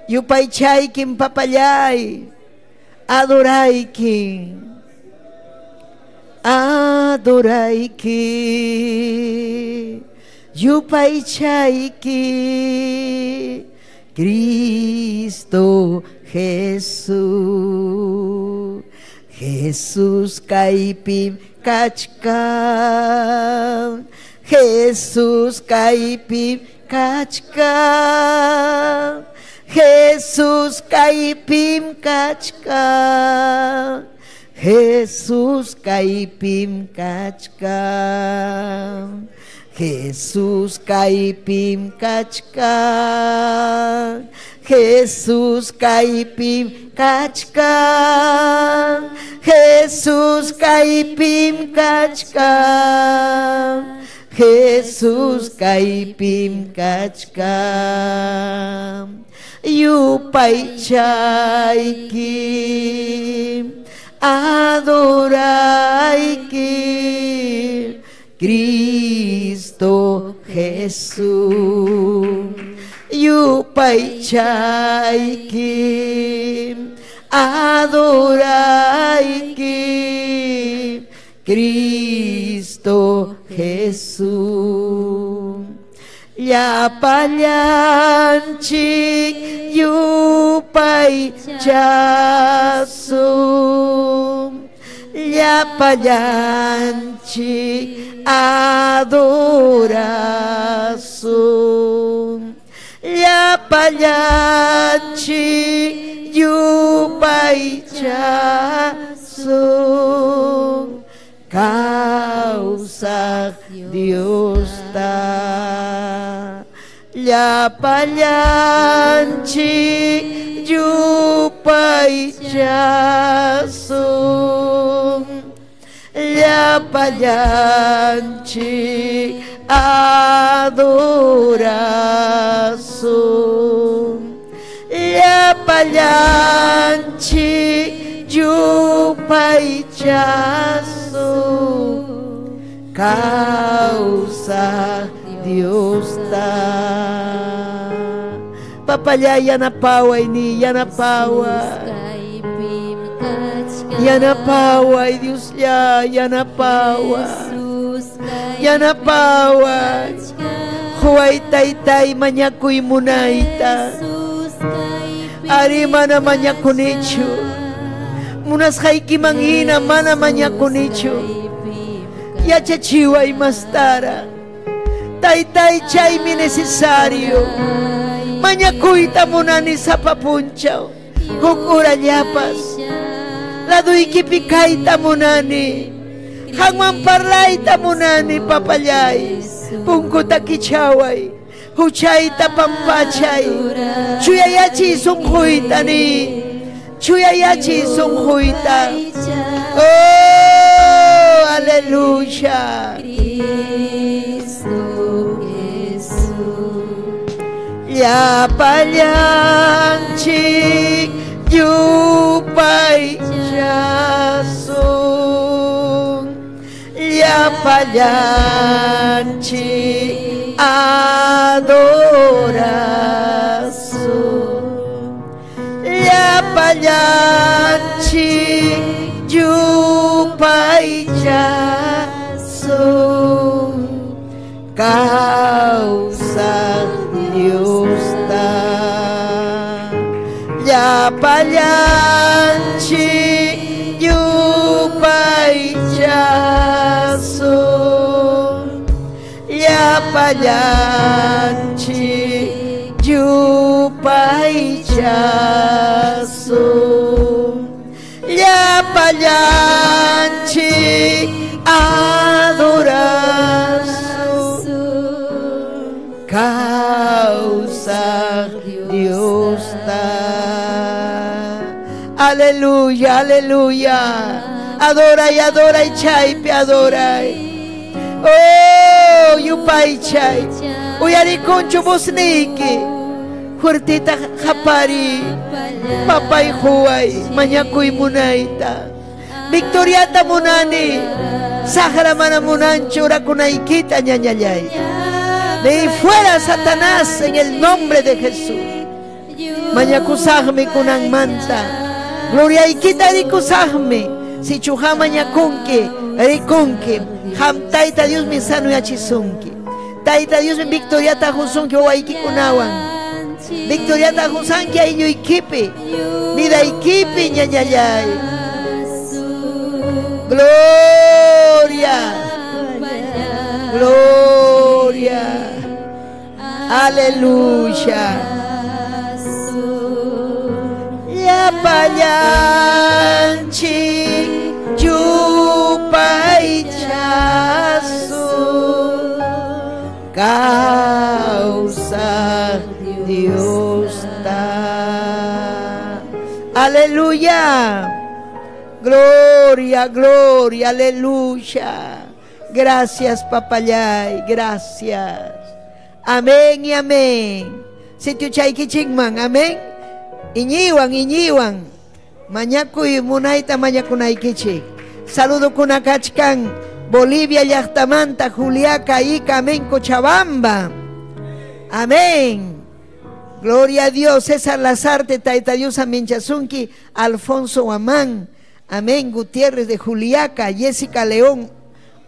Yupaychaykim, papallay. Adoraykim. Adorayki. Yupaychayki. Cristo Jesús. Jesús kaypim kachkan. Jesús kaypim kachkan. Jesús kaypim kachkan. Jesús kaypim kachkan. Jesús kaypim kachkan. Jesús kaypim kachkan. Jesús kaypim kachkan. Jesús kaypim kachkan. Yupaychaykim, adoraykim, Cristo Jesús. Yupaychaykim, adoraykim, Cristo Jesús. Llapallanchik yupaychasun. Llapallanchik adorasun. Llapallanchik yupaychasun. Kawsaq Diosta. Llapallanchik yupaychasun. Llapallanchik adorasun. Llapallanchik yupaychasun. Kawsaq Diosta. Papallay, yanapaway ni, yanapaway. Yanapaway, Dios ya, yanapaway. Yanapaway. Huway taytay mañakuy munayta. Ari mana mañakunichu. Munasqaykiman hina mana mañakunichu. Yachachiway mastara. Taytay chaymi necesario. Mañakuyta munani sapa punchaw. Huk urallapas. Laduykipi kayta munani. Qanwan parlayta munani papallay. Punkuta kichaway. Huchayta pampachay. Chuyayachiy sunquyta ni. Chuyayachiy sunquyta. Oh, aleluya. Llapallanchik yupaychasun. Llapallanchik adorasun. Llapallanchik yupaychasun. Kawsaq Diosta. Llapallanchik yupaychasun. Llapallanchik yupaychasun. Llapallanchik adorasun. Kawsaq Diosta. Aleluya, aleluya. Adora y adora y chaypi adora. Oh, yupaychay. Uyarikunchu busniki. Fuertita qapari. Papay huway, mañakuy munayta. Victoriata munani. Sahara mana munanchu orakunaykita ñañallay. De ahí fuera Satanás en el nombre de Jesús. Mañakusaqmi kunanmanta. Gloriaykita rikusaqmi. Si chuha mañakunki, rikunki. Ham tayta Diosmi sanuyachisunki. Tayta Diosmi victoriata husunki wawaykikunawan. Victoriata husanki aylluykipi. Vidaykipi ñañallay. Gloria. Gloria. Aleluya. Llapallanchik yupaychasun kawsaq Diosta. Aleluya. Gloria, gloria, aleluya. Gracias, papayay, gracias. Amén y amén. Sitio chaykichikman, amén. Iñiwan, iñiwan. Mañakuy munayta mañakunaykichik. Saludo kunakachkan. Bolivia llaqtamanta, Juliaca, Ica, amén, Cochabamba. Amén. Gloria a Dios. César Lazarte, Taita Dios, amén, Chasunki, Alfonso Guamán. Amén, Gutiérrez de Juliaca, Jessica León,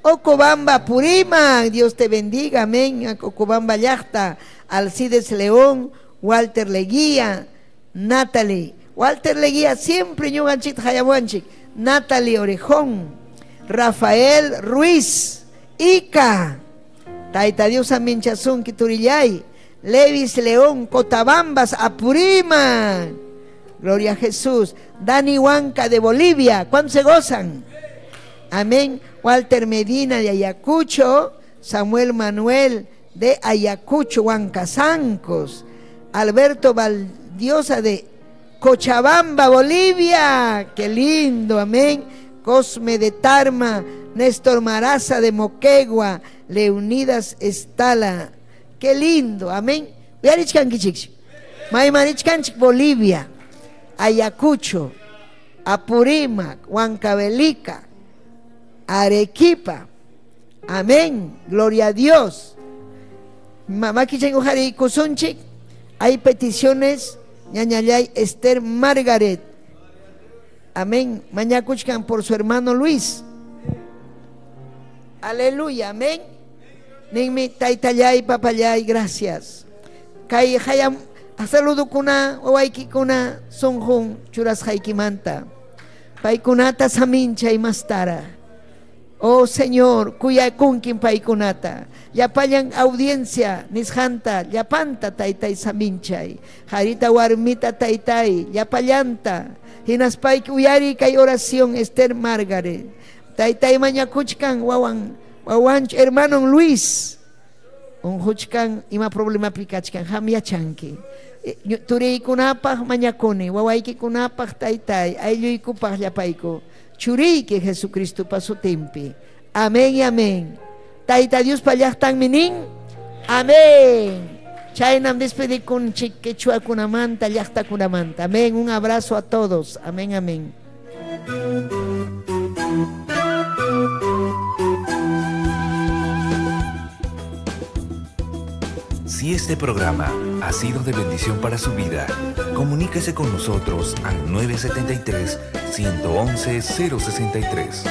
Ocobamba, Purima, Dios te bendiga, amén, Ocobamba Llaqta, Alcides León, Walter Leguía, Natalie, Walter Leguía, siempre ñuqanchik hayamuanchik, Natalie Orejón, Rafael Ruiz, Ica, Taita Dios, amén, Chasunki, Turillay, Levis León, Cotabambas, Apurima, Gloria a Jesús. Dani Huanca de Bolivia. ¿Cuántos se gozan? Amén. Walter Medina de Ayacucho. Samuel Manuel de Ayacucho, Huancazancos. Alberto Valdiosa de Cochabamba, Bolivia. Qué lindo, amén. Cosme de Tarma. Néstor Maraza de Moquegua. Leonidas Estala. Qué lindo, amén. Maymarichkanchik, Bolivia. Ayacucho, Apurímac, Huancavelica, Arequipa. Amén. Gloria a Dios. Mamá Kusunchik, hay peticiones. Ñañayay Esther Margaret. Amén. Mañakuchkan por su hermano Luis. Aleluya. Amén. Ninmi taytallay papallay, gracias. Kay hayam saludukuna wawaykikuna sunqun churasqaykimanta. Paykunata saminchay mastara. Oh Señor, kuyakunkin paykunata. Llapallan audiencia nisqanta, llapanta taytay saminchay. Harita warmita taytay, llapallanta. Hinaspayki uyari kay oración Esther Margaret. Taytay mañakuchkan wawan wawanch hermano Luis. Unquchkan ima problema pikachkan ham yachanki. Turiykunapaq mañakuni, wawaykikunapaq taytay, aylluykupaq llapayku. Churiyki Jesucristopa sutinpi. Amén y amén. Tayta Diospa llaqtanmi nin. Amén. Chaynam despedikunchik quechuakunamanta, llaqtakunamanta. Amén. Un abrazo a todos. Amén, amén. Si este programa ha sido de bendición para su vida, comuníquese con nosotros al 973-111-063.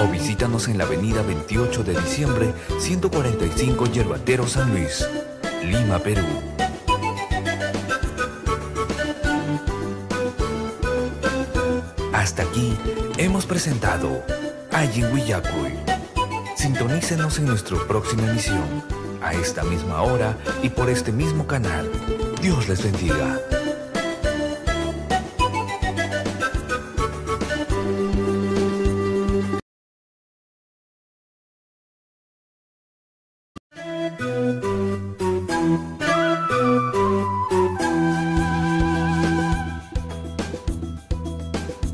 O visítanos en la avenida 28 de diciembre, 145 Yerbatero San Luis, Lima, Perú. Hasta aquí hemos presentado Allin Willakuy. Sintonícenos en nuestra próxima emisión, a esta misma hora y por este mismo canal. Dios les bendiga.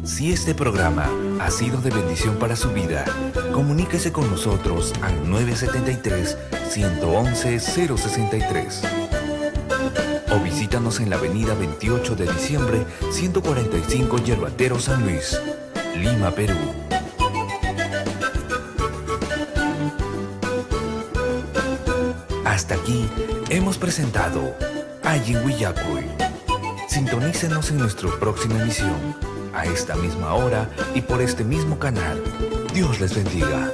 Si este programa ha sido de bendición para su vida, comuníquese con nosotros al 973-111-063. O visítanos en la avenida 28 de diciembre, 145 Yerbatero San Luis, Lima, Perú. Hasta aquí hemos presentado Allin Willakuy. Sintonícenos en nuestra próxima emisión, a esta misma hora y por este mismo canal. Dios les bendiga.